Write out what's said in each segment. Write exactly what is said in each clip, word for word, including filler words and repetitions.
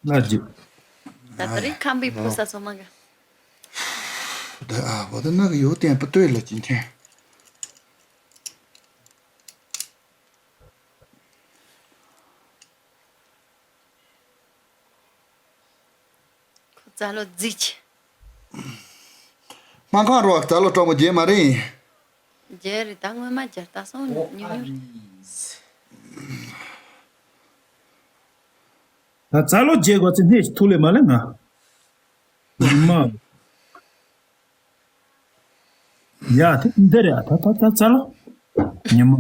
ལ་རྒྱུ། ད་ད་རེས་ཁམས་པའི་ཕོ་ས་སོ་མ་ག་ད་ཨ་བོ་ད་ནག་ཡོད་བསྟན་པ་ལྟོས་ལ་ཅི་འཐེན། ཁོ་རྩ་ལོ་རྫིག་ཆེ། སྨར་ཁམས་རོགས་རྩ་ལོ་སྤྲང་པོ་རྒྱས་མ་རེད། རྒྱས་རེད། ད་སྔོན་མ་རྒྱས་ད་སོང་ཉུང་ཉུང་རེད། ད་རྩ་ལོ་རྒྱས་དགོས་ཚེ་སྣེ་ཞིག་ཐུག་ལེ་མ་ལེ་ང་། ཉི་མ། ཡ་དེ་འདི་རེད་ད་ད་ད་རྩ་ལོ། ཉི་མ།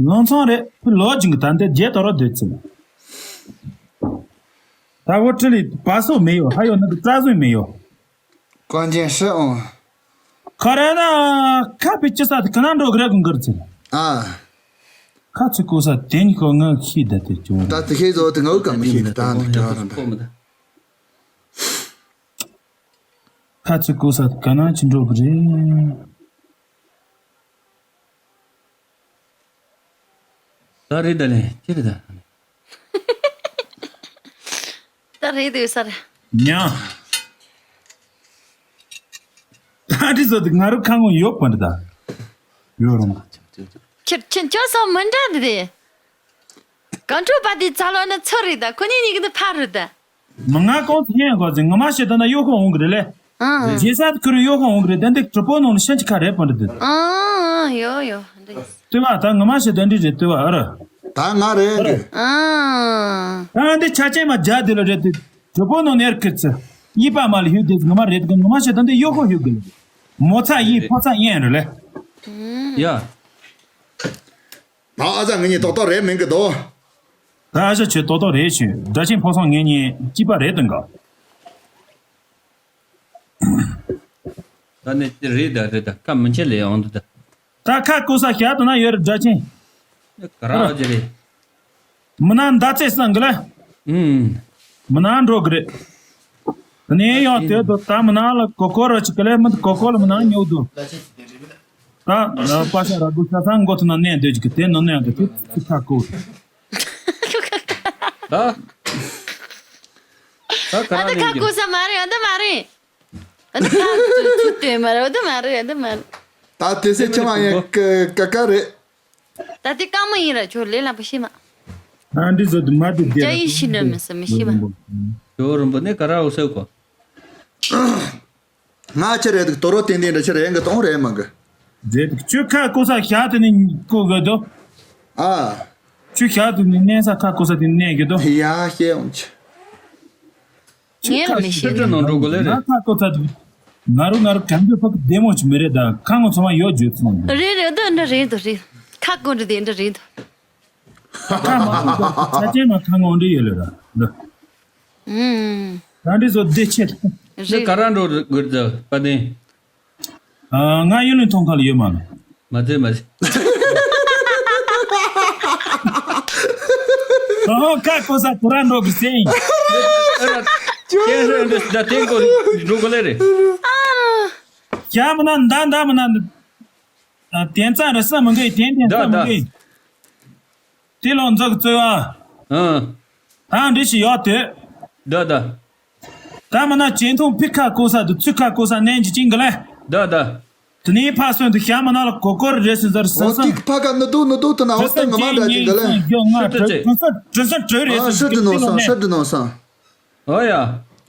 ལང་ཚང་རེད། ལོ་ཅིག་གི་ད་འདི་རྒྱས་ད་རོ་སྡོད་ཚེ། ད་བོ་ཁྲི་ལི་བ་སོ་མེ་ཡོ་ཧ་ཡོ་ནི་གི་རྩ་བཟུང་མེ་ཡོ། གང་ཅན་ཧྲི་ཨོང་། ཁ་རེ་ན་ཁ་པི་ཅི་ས་དེ་ག་ན་འགྲོ་གི་རེད་གི་འགིར་ཚེ། ཨ། ཁ་ཚིག་གོ་ས་དེ་ཉིད་ཁོ་ང་ཤི་ད་དེ་ཅུང་། ད་དེ་ཤེས་ཟོ་དེ་ང་བོ་ག་མི་ཤེས་ད་འདི་ག་རང་ད། ཁ་ཚིག་གོ་ས་དེ་ག་ན་ཅི་འགྲོ་གི་རེད། ད་རེད་ད་ལེ་ཅི་རེད་ད། ད་རེད་དུས་སར། ཉ། ད་འདི་ཚོ་དེ་ང་རུ་ཁ་ངོ་ཡོད་པ་འདྲ་ད། ཡོད་རུང་། ཁྱེད་ཁྱེད་ཁྱོད་སོ་མི་འདྲ་འདི་དེ། གང་འཕྲོད་པ་དེ་ཚ་ལོ་ན་ཚོད་རེད་ད་ཁོ་གཉིས་གཉིས་ཀྱི་འདི་ཕར་རེད་ད། མི་ང་ཀོང་ཐེན་གོ་ཟིན་ངོ་མ་ཤེས་ད་ན་གཡོ་ཁོ་འོང་གི་རེད་ལེ། ཨང་། རྗེས་ས་ཁུ་རུ་གཡོ་ཁོ་འོང་གི་རེད་ད་འདི་གྲུ་པོ་ནང་ནས་ཤན་གྱི་ཁ་རེད་པ་འདི་དེ། ཨང་ཡོ་ཡོ་འདི། ལྟོས་བ་ད་ངོ་མ་ཤེས་ད་འདི་རེད་ལྟོས་བ་ཨ་ར། ད་ང་རེད་གི། ཨང་། ད་འདི་ཆ་ཅན་མ་རྒྱ་དེ་ལ་རེད་དེ། གྲུ་པོ་ནང་ནས་ཁིར་ཚེ། གཡས་པ་མ་ལ་ཧུད་དེ་ངོ་མ་རེད་གི་ངོ་མ་ཤེས་ད་འདི་གཡོ་ཁོ་ཧུད་གི་ལེ། མོ་ཚ་ཡིན་ཕོ་ཚ་ཡིན་རེད་ལེ། ཡ། ད་ཨ་ཅག་ངེད་གཉིས་ཏག་ཏག་རེད་མིན་གི་དོ། ད་ཨ་ཅག་ཁྱོད་ཏག་ཏག་རེད་ཞུ། སྒྲ་ཆེན་ཕོ་སང་ངེད་གཉིས་སྐྱིད་པ་རེད་དང་ག་ད་ནི་རེད་ད་རེད་ད་ཁ་མི་འཆད་ལས་ཡོང་འདུག་ད། ད་ཁ་ཀོ་ས་ཤ་དུ་ན་ཡོད་རེད་སྒྲ་ཆེན། ག་རང་ཨ་ཅི་རེད། མི་ན་མདའ་རྩེ་སང་གི་ལ། ཨུམ། མི་ན་འགྲོ་གི་རེད། ནས་ཡང་དེ་དུ་ད་མི་ན་ལ་ཀོ་ཀོ་ར་ཅིག་གི་ལ་མི་ཀོ་ཀོ་ལ་མི་ན་ཉོ་དུ། ད་པ་ཤ་ར་གུ་ཤ་སང་མགོ་ཐུ་ན་ནས་འདོད་ཅིག་གི་དེ་ནོ་ནས་འདོད་ཅིག་ཁ་ཀོ། ད། ད་ག་ཨ་ད་རང་ཁ་ནས་ཀོ་ས་མ་རེད་ཨ་ད་མ་རེད། ཨ་ད་ཁ་ཐུ་ཐུ་དེ་མ་རེད་ཨ་ད་མ་རེད་ཨ་ད་མ་རེད། ད་དེ་སེ་ཆ་མ་ཡ་ཀ་ཀ་ཀ་རེད། ད་དེ་རྐང་མ་ཡིན་ར་ཁྱོད་ལས་སླ་པོ་ཤེས་མ། ཨ་འདི་ཚོ་དུ་མ་དུ་རྒྱ་ཡིག་ཤེས་ནི་མི་སྲིད་མི་ཤེས་མ། ཇོ་རིན་པོ་ནི་ག་ར་འོ་སེ་གོ། ང་ཆེ་རེད་དུ་དོ་རོ་ཏན་ཏན་འདྲ་ཆེ་རེད་ཡང་གི་གཏོང་རེད་མ་གི། རེད་དུ་ཁྱོད་ཁ་ཀོ་ས་ཤ་དུ་ནི་ཀོ་གི་དོ། ཨ། ཁྱོད་ཤ་དུ་ནི་ནན་ས་ཁ་ཀོ་ས་དུ་ནན་གི་དོ། ཡ་ཤེས་འོང་ཆེ། ངས་ལ་མི་ཤེས་ཤི་ནོ་འགྲོ་གོ་ལེ་རེད། ང་ཁ་ཀོ་ཚ་དུ། ང་རུ་ང་རུ་གང་གི་ཕག་བདེ་མོ་ཆུ་མི་རེད་ད་ཁ་ངོ་ཚང་མ་ཡོད་བརྗོད་ཚོང་། རེད་རེད་འདི་འདྲ་རེད་འདི་རེད། ཁ་ཀོ་འདྲ་དེ་འདྲ་རེད་འདི། ཁ་མ་ཀོ་ད་ཆ་ཅན་མ་ཁ་ངོ་འདྲ་ཡོད་ལེ་ར་འདི། ཨུམ། ད་འདྲི་བཟོ་བདེ་ཆེ། འདི་རེད། ག་རང་འགྲོ་དགོས་ད་པ་དེ། ང་གཡུ་ལུང་ཐོང་ཁ་ལ་ཡོད་མ་ལ། མ་ཚད་མ་ཚད། ཨོ་ཁ་ཀོ་ས་ཁོ་རང་འགྲོ་གི་སེ་ཡིན། ཁྱེད་རང་འདི་ད་ཐེངས་གོ་འགྲོ་གོ་ལེ་རེད། ཞག་མི་ན་མདའ་མདའ་མི་ན་འདི། དན་རྩ་རེ་ས་མི་འགའི་དན་དན་རྩ་མི་འགའི། དེ་ལོ་འཛག་རྩོལ་བ། ཨང་། ད་འདྲི་ཞིག་ཡོད་དེ། ད་ད། ད་མ་ན་ཇེ་མཐོང་ཕི་ཁ་ཀོ་ས་དུ་ཚུ་ཁ་ཀོ་ས་ནན་གྱི་ཅིང་ག་ལེ། ད་ད། དེ་ནས་ཕ་སོན་དུ་ཞག་མ་ན་ལ་གོ་གོར་རེ་སུན་ཟར་ས་ཨོ་ས། ཏིག་ཕ་ཁ་ནུ་དུ་ནུ་དུ་དུ་ན་ཨོ་སྟོན་ང་མ་འདྲ་ཅིང་ག་ལེ། ང་ཁྲི་ཁྲི་ས་ཁྲི་ས་ཁྲི་རེ་ཨ་སུན་ཤི་དུ་ནོ་ས་ཤི་དུ་ནོ་ས། ཨོ་ཡ།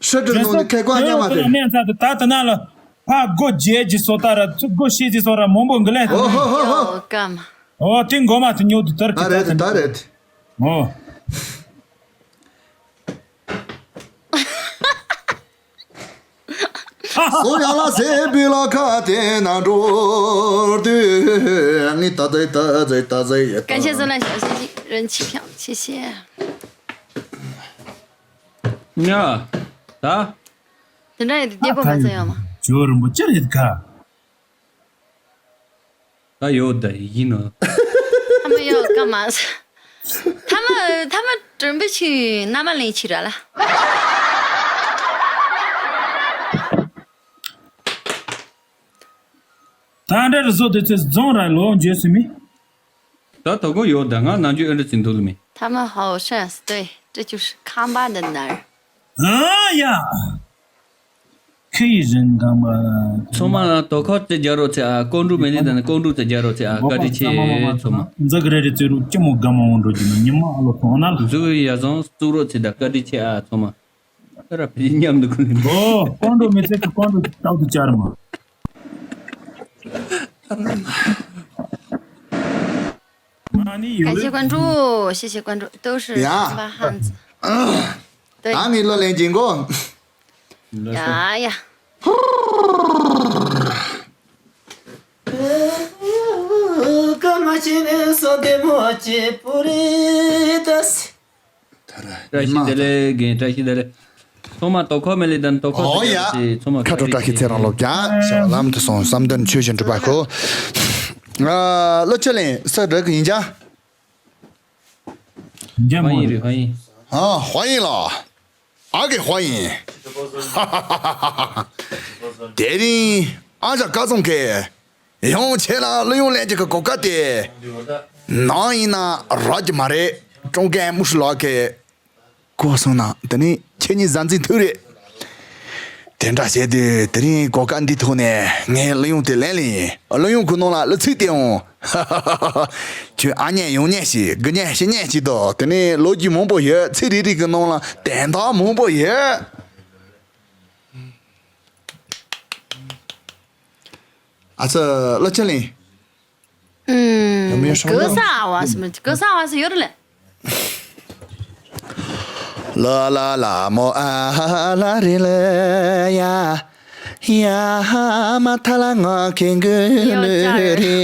ཤི་དུ་ནོ་ནི་ཁེ་ཀོ་ཉ་མ་དེ། ནན་ཚ་དུ་ད་དུ་ན་ལ་ཕ་སྒོ་རྗེས་ཀྱི་སོ་ད་ར་ཚུ་སྒོ་ཤེས་ཀྱི་སོ་ར་མོན་པོ་གི་ལེ། ཨོ་ཧོ་ཧོ་ཧོ། ཡོ་ཀམ། ཨོ་དེ་མགོ་མ་དུ་ཉོ་དུ་དར་ད་གི་རེད་ད་རེད། ཨོ། སོ་ཡ་ལ་སེ་བི་ལ་ཁ་དེ་ན་འགྲོ་དུ་ངི་ད་ཛེ་ད་ཛེ་ད་ཛེ་ཡ་ད། 感谢苏兰小姐人气票，谢谢。ཉ། ད། དེ་འདྲ་ཡིན་དུ་རྒྱལ་པོ་མ་ཚོ་ཡོང་མ། ཇོ་རིན་པོ་ཅི་རེད་ཁ། ད་ཡོད་ད་ཡིན་ནོ། ཐ་མ་ཡོད་ཀ་མ། ཐ་མ་ཐ་མ་དྲན་པ་ཆུ་མནའ་མ་ལེན་ཆི་ར་ལ། ད་འདྲ་རུ་བཟོ་དུས་ཚོད་རྫོང་ར་ལོ་འཇོལ་སུ་མི། ད་དོ་ཁོ་ཡོད་ད། ང་ནམ་རྒྱུན་ཨེ་འདྲ་བྱེད་འདུག་ལ་མི། 他们好像是，对，这就是看板的那儿。 ཨ་ཡ། ཁི་ཡི་རིན་གང་མ། ཚང་མ་དོ་ཁོ་ཙེ་རྒྱ་རོ་ཚེ་ཨ། ཀོང་ཀྲུག་མེ་ལི་དང་ཀོང་ཀྲུག་ཙེ་རྒྱ་རོ་ཚེ་ཨ། བཀའ་དྲིན་ཆེ་ཚང་མ། ཚང་མ་འཛག་རེ་རེ་ཙེ་རུ་ཅི་མོ་ག་མ་འོང་འགྲོ་རྒྱུ་ན་ཉི་མ་ཨ་ལོ་ཐོང་ན་ལ། འཛུག་ཡ་བཟང་སུ་རོ་ཚེ་ད་བཀའ་དྲིན་ཆེ་ཨ། ཚང་མ་ཨ་ར་བི་མཉམ་དུ་ཁུ་ལི་མོ། ཨོ་ཀོང་ཀྲུག་མེ་ཚེ་ཀོང་ཀྲུག་རྟག་ཏུ་བཅར་མ། 感谢关注，谢谢关注，都是呀。 对。 ད་ངའི་གླུ་ལེན་གྱིན་གོ། ཡ་ཡ། བཀྲ་ཤིས་བདེ་ལེགས་རྒན། བཀྲ་ཤིས་བདེ་ལེགས། ཚང་མ་དོ་ཁོ་མེ་ལི་དང་དོ་ཁོ། ཨོ་ཡ། ཚང་མ་ཁ་དྲོ་བཀྲ་ཤིས་ཚེ་རིང་ལོ་བརྒྱ། ཞབས་ལམ་དུ་སོང་བསམ་དོན་ཆོས་བཞིན་འགྲུབ་པ་ཁོ། ཨ། གླུ་ཆུ་ལེན་ས་འགྲིག་གི་ཡིན་ཅང་། 欢迎རེད། 欢迎། ཨ། 欢迎了། ཨ་གི་欢迎། དེ་རིང་ཨ་ཅག་སྐལ་བཟང་གིས་ཡང་ཁྱེད་ལ་གླུ་དབྱངས་ལེན་རྒྱུ་གི་གོ་སྐབས་དེ་ནམ་ཡིན་ན་རག་གི་མ་རེད། ཀྲུང་གན་མུ་ཧྲི་ལགས་ཀྱིས་གོ་སོང་ན་དེ་ནི་ཁྱེད་གཉིས་གཟའ་འཛིན་ཐུག་རེད། དེ་འདྲ་བྱས་དུས་དེ་རིང་གོ་སྐབས་འདི་ཐོག་ནས་ངས་གླུ་དབྱངས་དེ་ལེན་ལེ་ཡིན། གླུ་དབྱངས་ཀྱི་ནང་ལ་གླུ་ཚིག་དེའང་ཁྱོད་ཨ་མྱེས་ཡང་མྱེས་ཤིག་དགུ་མྱེས་བཞི་མྱེས་ཤིག་དང་དེ་ནས་ལོ་རྒྱུས་མང་པོ་ཡོད། ཚིག་རེ་རེ་གི་ནང་ལ་དོན་དག་མང་པོ་ཡོད། ཨ་ཙི་གླུ་ཆུ་ལེན། 嗯，有没有什么？格萨瓦什么？格萨瓦是有的嘞。 ལ་ལ་ལ་མོ་ཨ་ལ་རི་ལ་ཡ། ཡ་མ་ཐ་ལ་ང་ཁེ་གུ་ལུ་རི་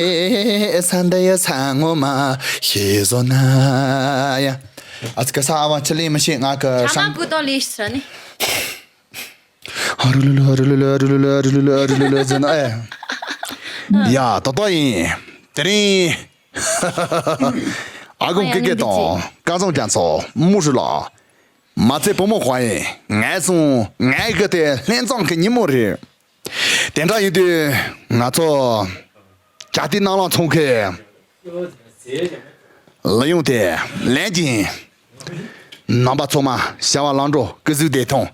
ས་འདི་ཡ་ས་ངོ་མ་ཤེས་བཟོ་ན་ཡ། ཨ་ཙི་ཀ་ས་ཨ་བ་ཆི་ལི་མི་ཤེས། ང་གི་ཧྲ་ཧྲང་མ་ཀུ་ཏོ་ལི་ཤི་ནི། ཧ་རུ་ལུ་ལུ་ཧ་རུ་ལུ་ལུ་ཧ་རུ་ལུ་ལུ་ཧ་རུ་ལུ་ལུ་ཧ་རུ་ལུ་ལུ་ཟེར་ན་ཨེ། ཡ་ཏོ་ཏོ་ཡིན། དེ་རིང་ཨ་ཁུ་ཀི་ཀེ་དང་སྐལ་བཟང་རྒྱ་མཚོ་མུ་ཧྲི་ལགས། མ་ཚད་བུ་མོ་ཧྭ་ཡིན། ངན་སོང་ངའི་གི་དེ་ལྷན་འཛོམས་ཀྱི་ཉིན་མོ་རེད། དེ་འདྲ་ཡིན་དུས་ང་ཚོ་ཅ་ཏི་ནང་ལ་ཚོང་ཁའི་གླུ་དབྱངས་དེ་ལེན་གྱིན། རྣམ་པ་ཚང་མ་བྱ་བ་ལམ་འགྲོ་སྐུ་གཟུགས་བདེ་ཐང་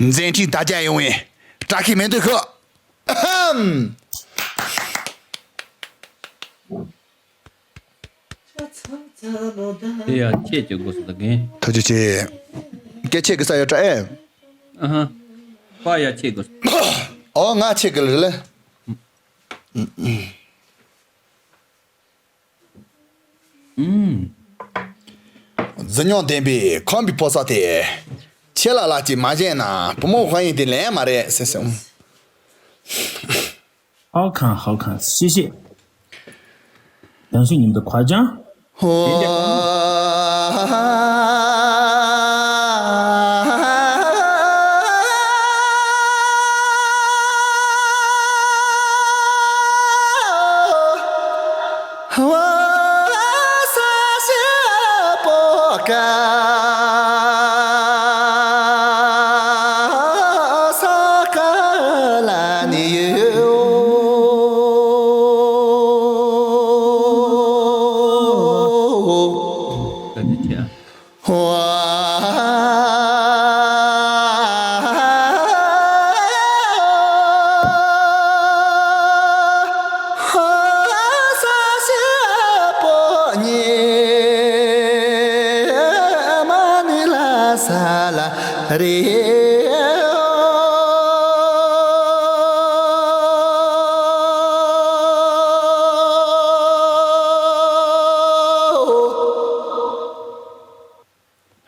མཛད་འཕྲིན་དར་རྒྱས་ཡོང་བའི་བཀྲ་ཤིས་སྨོན་འདུན་ཞུ། ཨ་ཧམ། དེ་ཡང་ཁྱེད་ཀྱི་སྒོ་སུ་ད་རྒན། ཐུགས་རྗེ་ཆེ། སྐད་ཆ་གི་ས་ཡོད་དྲ་ཨེ། ཨ་ཧ། པ་ཡ་ཁྱེད་སྒོ་སུ། ཨོ་ང་ཁྱེད་ཀྱི་ལ་རེད་ལེ། ཨུམ། རྫི་སྨྱོན་ལྡན་པའི་ཁམས་པའི་ཕོ་གསར་དེ། ཁྱེད་ལ་ལ་ཅིག་མ་བྱས་ན་བུ་མོ་ཧྭ་ཡིན་དེ་ལེན་མ་རེད་ཟེར་སོང་། ཧའོ་ཁང་ཧའོ་ཁང་ཤེས་ཤེས། ཡང་ཤུ་ཉིན་དུ་ཁ་ཅང་། ཧོ།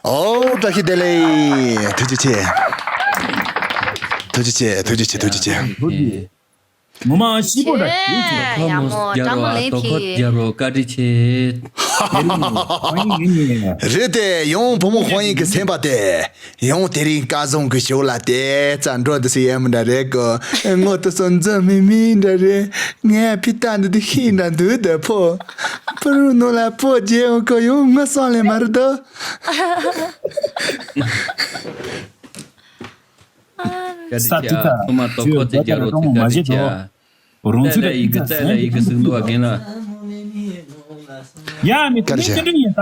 ཨོ་བཀྲ་ཤིས་བདེ་ལེགས། ཐུགས་རྗེ་ཆེ། ཐུགས་རྗེ་ཆེ། ཐུགས་རྗེ་ཆེ། ཐུགས་རྗེ་ཆེ། ངོ་མ་ཤི་པོ་ར་ཁྱེད་ཚོ། ཡ་མོ་ཀྲང་མོ་ལེན་ཐི། རྒྱལ་རོ་བཀའ་དྲིན་ཆེ། རེད་དེ་ཡང་བུ་མོ་ཧོང་ཡིན་གི་སེམས་པ་དེ། ཡང་དེ་རིང་སྐལ་བཟང་གི་ཞོར་ལ་དེ་ཙམ་འགྲོ་འདི་སི་ཡན་མི་འདྲ་རེད་གོ། ངོ་དུ་སོ་འཛོམས་མི་མི་འདྲ་རེད། ངས་ཕི་ཏ་འདི་དུ་ཤི་འདྲ་འདུག་དེ་ཕོ། ཕུ་རུ་ནུ་ལ་ཕོ་རྗེ་འོང་གོ་ཡོང་ངོ་སོང་ལེ་མ་རེད་དོ། བཀའ་དྲིན་ཆེ་ཨ། ཐོག་མར་ཏོག་ཁོ་ཚེ་རྒྱ་རོ་ཚེ་བཀའ་དྲིན་ཆེ་ཨ། རོང་ཚུལ་ལ་ཡི་གེ་རྩ་ལ་ཡི་གེ་ཟིག་འདུག་ཨ་རྒན་ལགས། ཡ་མི་དེ་ནི་དེ་འདྲ་ཡིན་ད།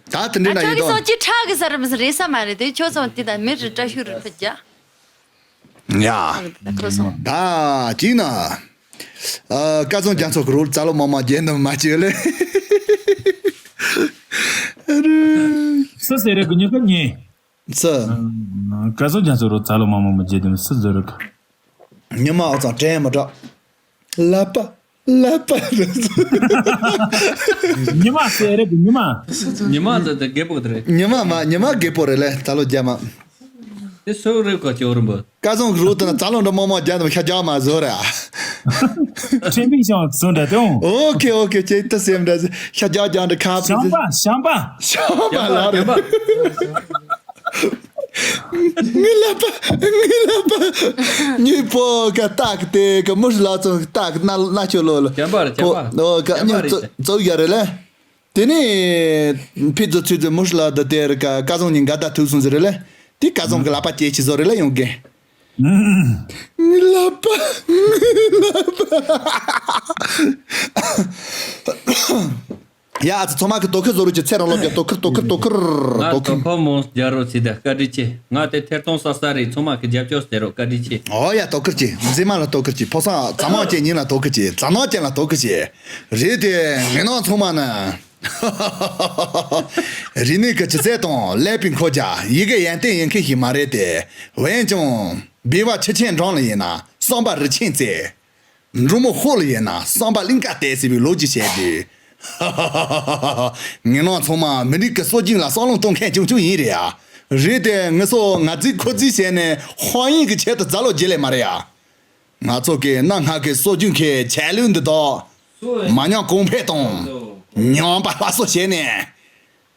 ད་དེ་འདྲ་ན་ཡིན་ད། ཁྱོད་ཀྱི་སོ་ཅི་ཁྲག་གི་ས་རུ་རེད་ས་མ་རེད་དེ། ཁྱོད་ཚོ་དེ་ད་མི་རུ་བཀྲ་ཤིས་རུ་ཕུད་རྒྱ། ཡ། ད་ཁོ་སོང་། ད་ཅི་ན། ཨ། སྐལ་བཟང་རྒྱ་མཚོ་གི་རོལ་རྩ་ལོ་མ་མ་རྒྱན་དུ་མ་བཅོས་ལེ། སུ་ཟེར་རེད་གི་ཉི་ཁ་ཉེ། སུ། སྐལ་བཟང་རྒྱ་མཚོ་རོལ་རྩ་ལོ་མ་མ་མ་རྒྱན་དུ་སུ་ཟེར་རེད་གི། ཉི་མ་ཨོ་ཚང་དྲན་མི་འདྲ། ལབ་པ། ལབ་པ། ཉི་མ་ཟེར་རེད་གི་ཉི་མ། ཉི་མ་ཟེར་དེ་རྒད་པོ་དེ་རེད། ཉི་མ་མ་ཉི་མ་རྒད་པོ་རེད་ལེ། རྩ་ལོ་རྒྱ་མ། དེ་སུ་རེད་གོ་ཅོ་རིན་པོ། སྐལ་བཟང་གི་རོལ་དེ་ན་རྩ་ལོ་འདྲ་མོག་མོག་རྒྱ་དང་ཤ་རྒྱག་མ་བཟོ་ར། ཁྲེན་པིང་ཤང་བཟོ་འདྲ་དེ་འོང་། ཨོ་ཁེ་ཨོ་ཁེ་ཁྱེད་ད་སེམས་འདྲ་ཤ་རྒྱག་རྒྱག་འདྲ་ཁ་ཤམ་པ་ཤམ་པ། ཤམ་པ་ལ་རེད། ངི་ལ་པ་ངི་ལ་པ། ཉི་པོ་ག་ཏག་དེ་ག་མུ་ལ་ཚོ་ཏག་ན་ན་ཆོ་ལོ་ལོ། ཤམ་པ་རེད་ཤམ་པ། ཨོ་ག་ཉི་ཚོ་ཡ་རེད་ལེ། དེ་ནས་ཕི་ཛོ་ཚུ་ཛོ་མུ་ཤི་ལ་དང་དེར་ཀ་ཀ་ཟོང་གཉིས་འགའ་ད་ཐུག་སོང་ཟེར་རེད་ལེ། དེ་ཀ་ཟོང་གི་ལག་པ་སྐྱེས་ཆི་ཟོ་རེད་ལེ་ཡོང་གེ། ངི་ལག་པ་ངི་ལག་པ། ཡ་ཨ་ཚོ་ཚང་མ་གི་དོ་ཁུར་བཟོ་རུ་ཅི་ཚེ་རང་ལོག་གི་དོ་ཁུར་དོ་ཁུར་དོ་ཁུར་དོ་ང་ཁུར། དོ་ཁོ་མོ་རྒྱ་རོ་ཚི་ད་བཀའ་དྲིན་ཆེ། ང་དེ་ཐེར་གཏོང་ས་ས་རེད། ཚང་མ་གི་རྒྱབ་སྐྱོར་ཟེར་རོ་བཀའ་དྲིན་ཆེ། ཨོ་ཡ་དོ་ཁུར་ཅི་མཛེས་མ་ལ་དོ་ཁུར་ཅི་ཕོ་སང་ཙ་མོ་ཅན་ཉིན་ལ་དོ་ཁུར་ཅི་ཙ་ནོ་ཅན་ལ་དོ་ཁུར་ཅི། རེད་དེ་ངེ་ནང་ཚང་མ་ནི། རིག་གནས་ཀྱི་ཆུ་ཚད་དང་ཀླད་པའི་མཁོ་རྒྱ་ཡི་གེ་ཡོན་ཏན་ཡིན་མཁན་ཞིག་མ་རེད་དེ། འོན་ཀྱང་སྦས་པ་ཆུ་ཆེན་འགྲམ་ལ་ཡིན་ན་བསམ་པ་རི་ཆེན་བརྩེགས། འབྲུག་མོ་ཧོ་ལ་ཡིན་ན་བསམ་པ་གླིང་ག་བལྟས་ཟེར་བའི་ལོ་རྒྱུས་བཤད་དུས། ངེ་ནང་ཚང་མ་མི་རིགས་ཀྱི་སྲོལ་རྒྱུན་ལ་བསམ་བློ་གཏོང་མཁན་ཆུང་ཆུང་ཡིན་རེད་ཡ། རེད་དེ་ངེད་ཚོ་ང་རྫིག་ཁོ་རྫིག་བྱས་ནས་དཔང་ཡིག་གི་ཆེད་དུ་རྫ་ལོ་བརྒྱབ་ལེ་མ་རེད་ཡ། ང་ཚོ་གི་གནའ་སྔ་གི་སྲོལ་རྒྱུན་གྱི་ཆད་ལུས་འདི་དག་མ་ཉམས་གོང་འཕེལ་དང་ཉམས་པ་སླར་གསོ་བྱས་ནས།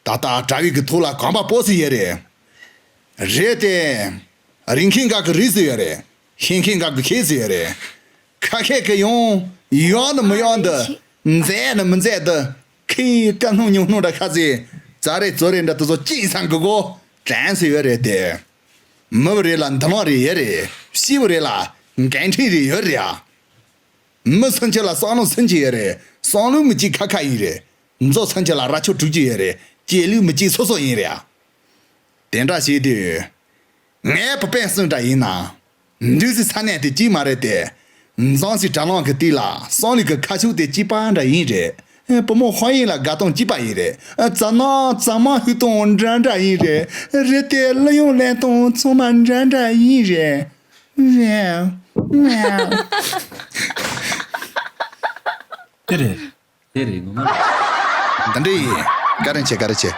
ད་ལྟ་དྲ་བའི་གི་ཐོག་ལ་གོམ་པ་སྤོ་སྲིད་ཡོད་རེད། རེད་དེ། རིག་མཁན་འགའ་གི་རིག་སྲིད་ཡོད་རེད། ཤེས་མཁན་འགའ་གི་ཤེས་སྲིད་ཡོད་རེད། ཁ་ཤས་ཀྱི་ཡང་ཡག་ནི་མི་ཡག་འདི། མཛེས་ནི་མི་མཛེས་འདི། ཁའི་བཀའ་སྣུམ་ཉུང་སྣུམ་འདྲ་ཁ་ཟས་རྩ་རེ་བཙོ་རེ་འདྲ་དེ་ཚོ་གཅིག་ཚང་གི་གོ་དྲན་སྲིད་ཡོད་རེད་དེ། མི་བུ་རེ་ལ་འདུན་པ་རེ་ཡོད་རེད། སྐྱེས་བུ་རེ་ལ་འགན་འཁྲི་རེ་ཡོད་རེད་ཨ། མི་སུམ་ཅུ་ལ་བསམ་བློ་སུམ་ཅུ་ཡོད་རེད། བསམ་བློ་མི་གཅིག་ཁ་ཁ་ཡིན་རེད། མཛོ་སུམ་ཅུ་ལ་རྭ་ཅོ་དྲུག་ཅུ་ཡོད་རེད། སྐྱེས་ལུས་མི་གཅིག་སོ་སོ་ཡིན་རེད་ཨ། དེ་འདྲ་བྱས་དུས། ངའི་བུ་སྤུན་གསུམ་འདྲ་ཡིན་ན། འདུག་སེ་ས་གནས་དེ་གཅིག་མ་རེད་དེ། འཛམ་སའི་དྲ་ལམ་གི་སྟེང་ལ་བསམ་བློ་གི་ཁ་ཕྱོགས་དེ་གཅིག་པ་འདྲ་ཡིན་རེད། བུ་མོ་དཔང་ཡིག་ལ་དགའ་སྟངས་གཅིག་པ་ཡིན་རེད། ཙ་ན་ཙ་མ་ཧུད་སྟངས་འདྲ་འདྲ་ཡིན་རེད། རེད་དེ་གླུ་དབྱངས་ལེན་སྟངས་ཚང་མ་འདྲ་འདྲ་ཡིན་རེད། རེད། དེ་རེད། དེ་རེད་ངོ་མ་རེད། འདི་འདྲ་ཡིན། བཀའ་དྲིན་ཆེ་བཀའ་དྲིན་ཆེ།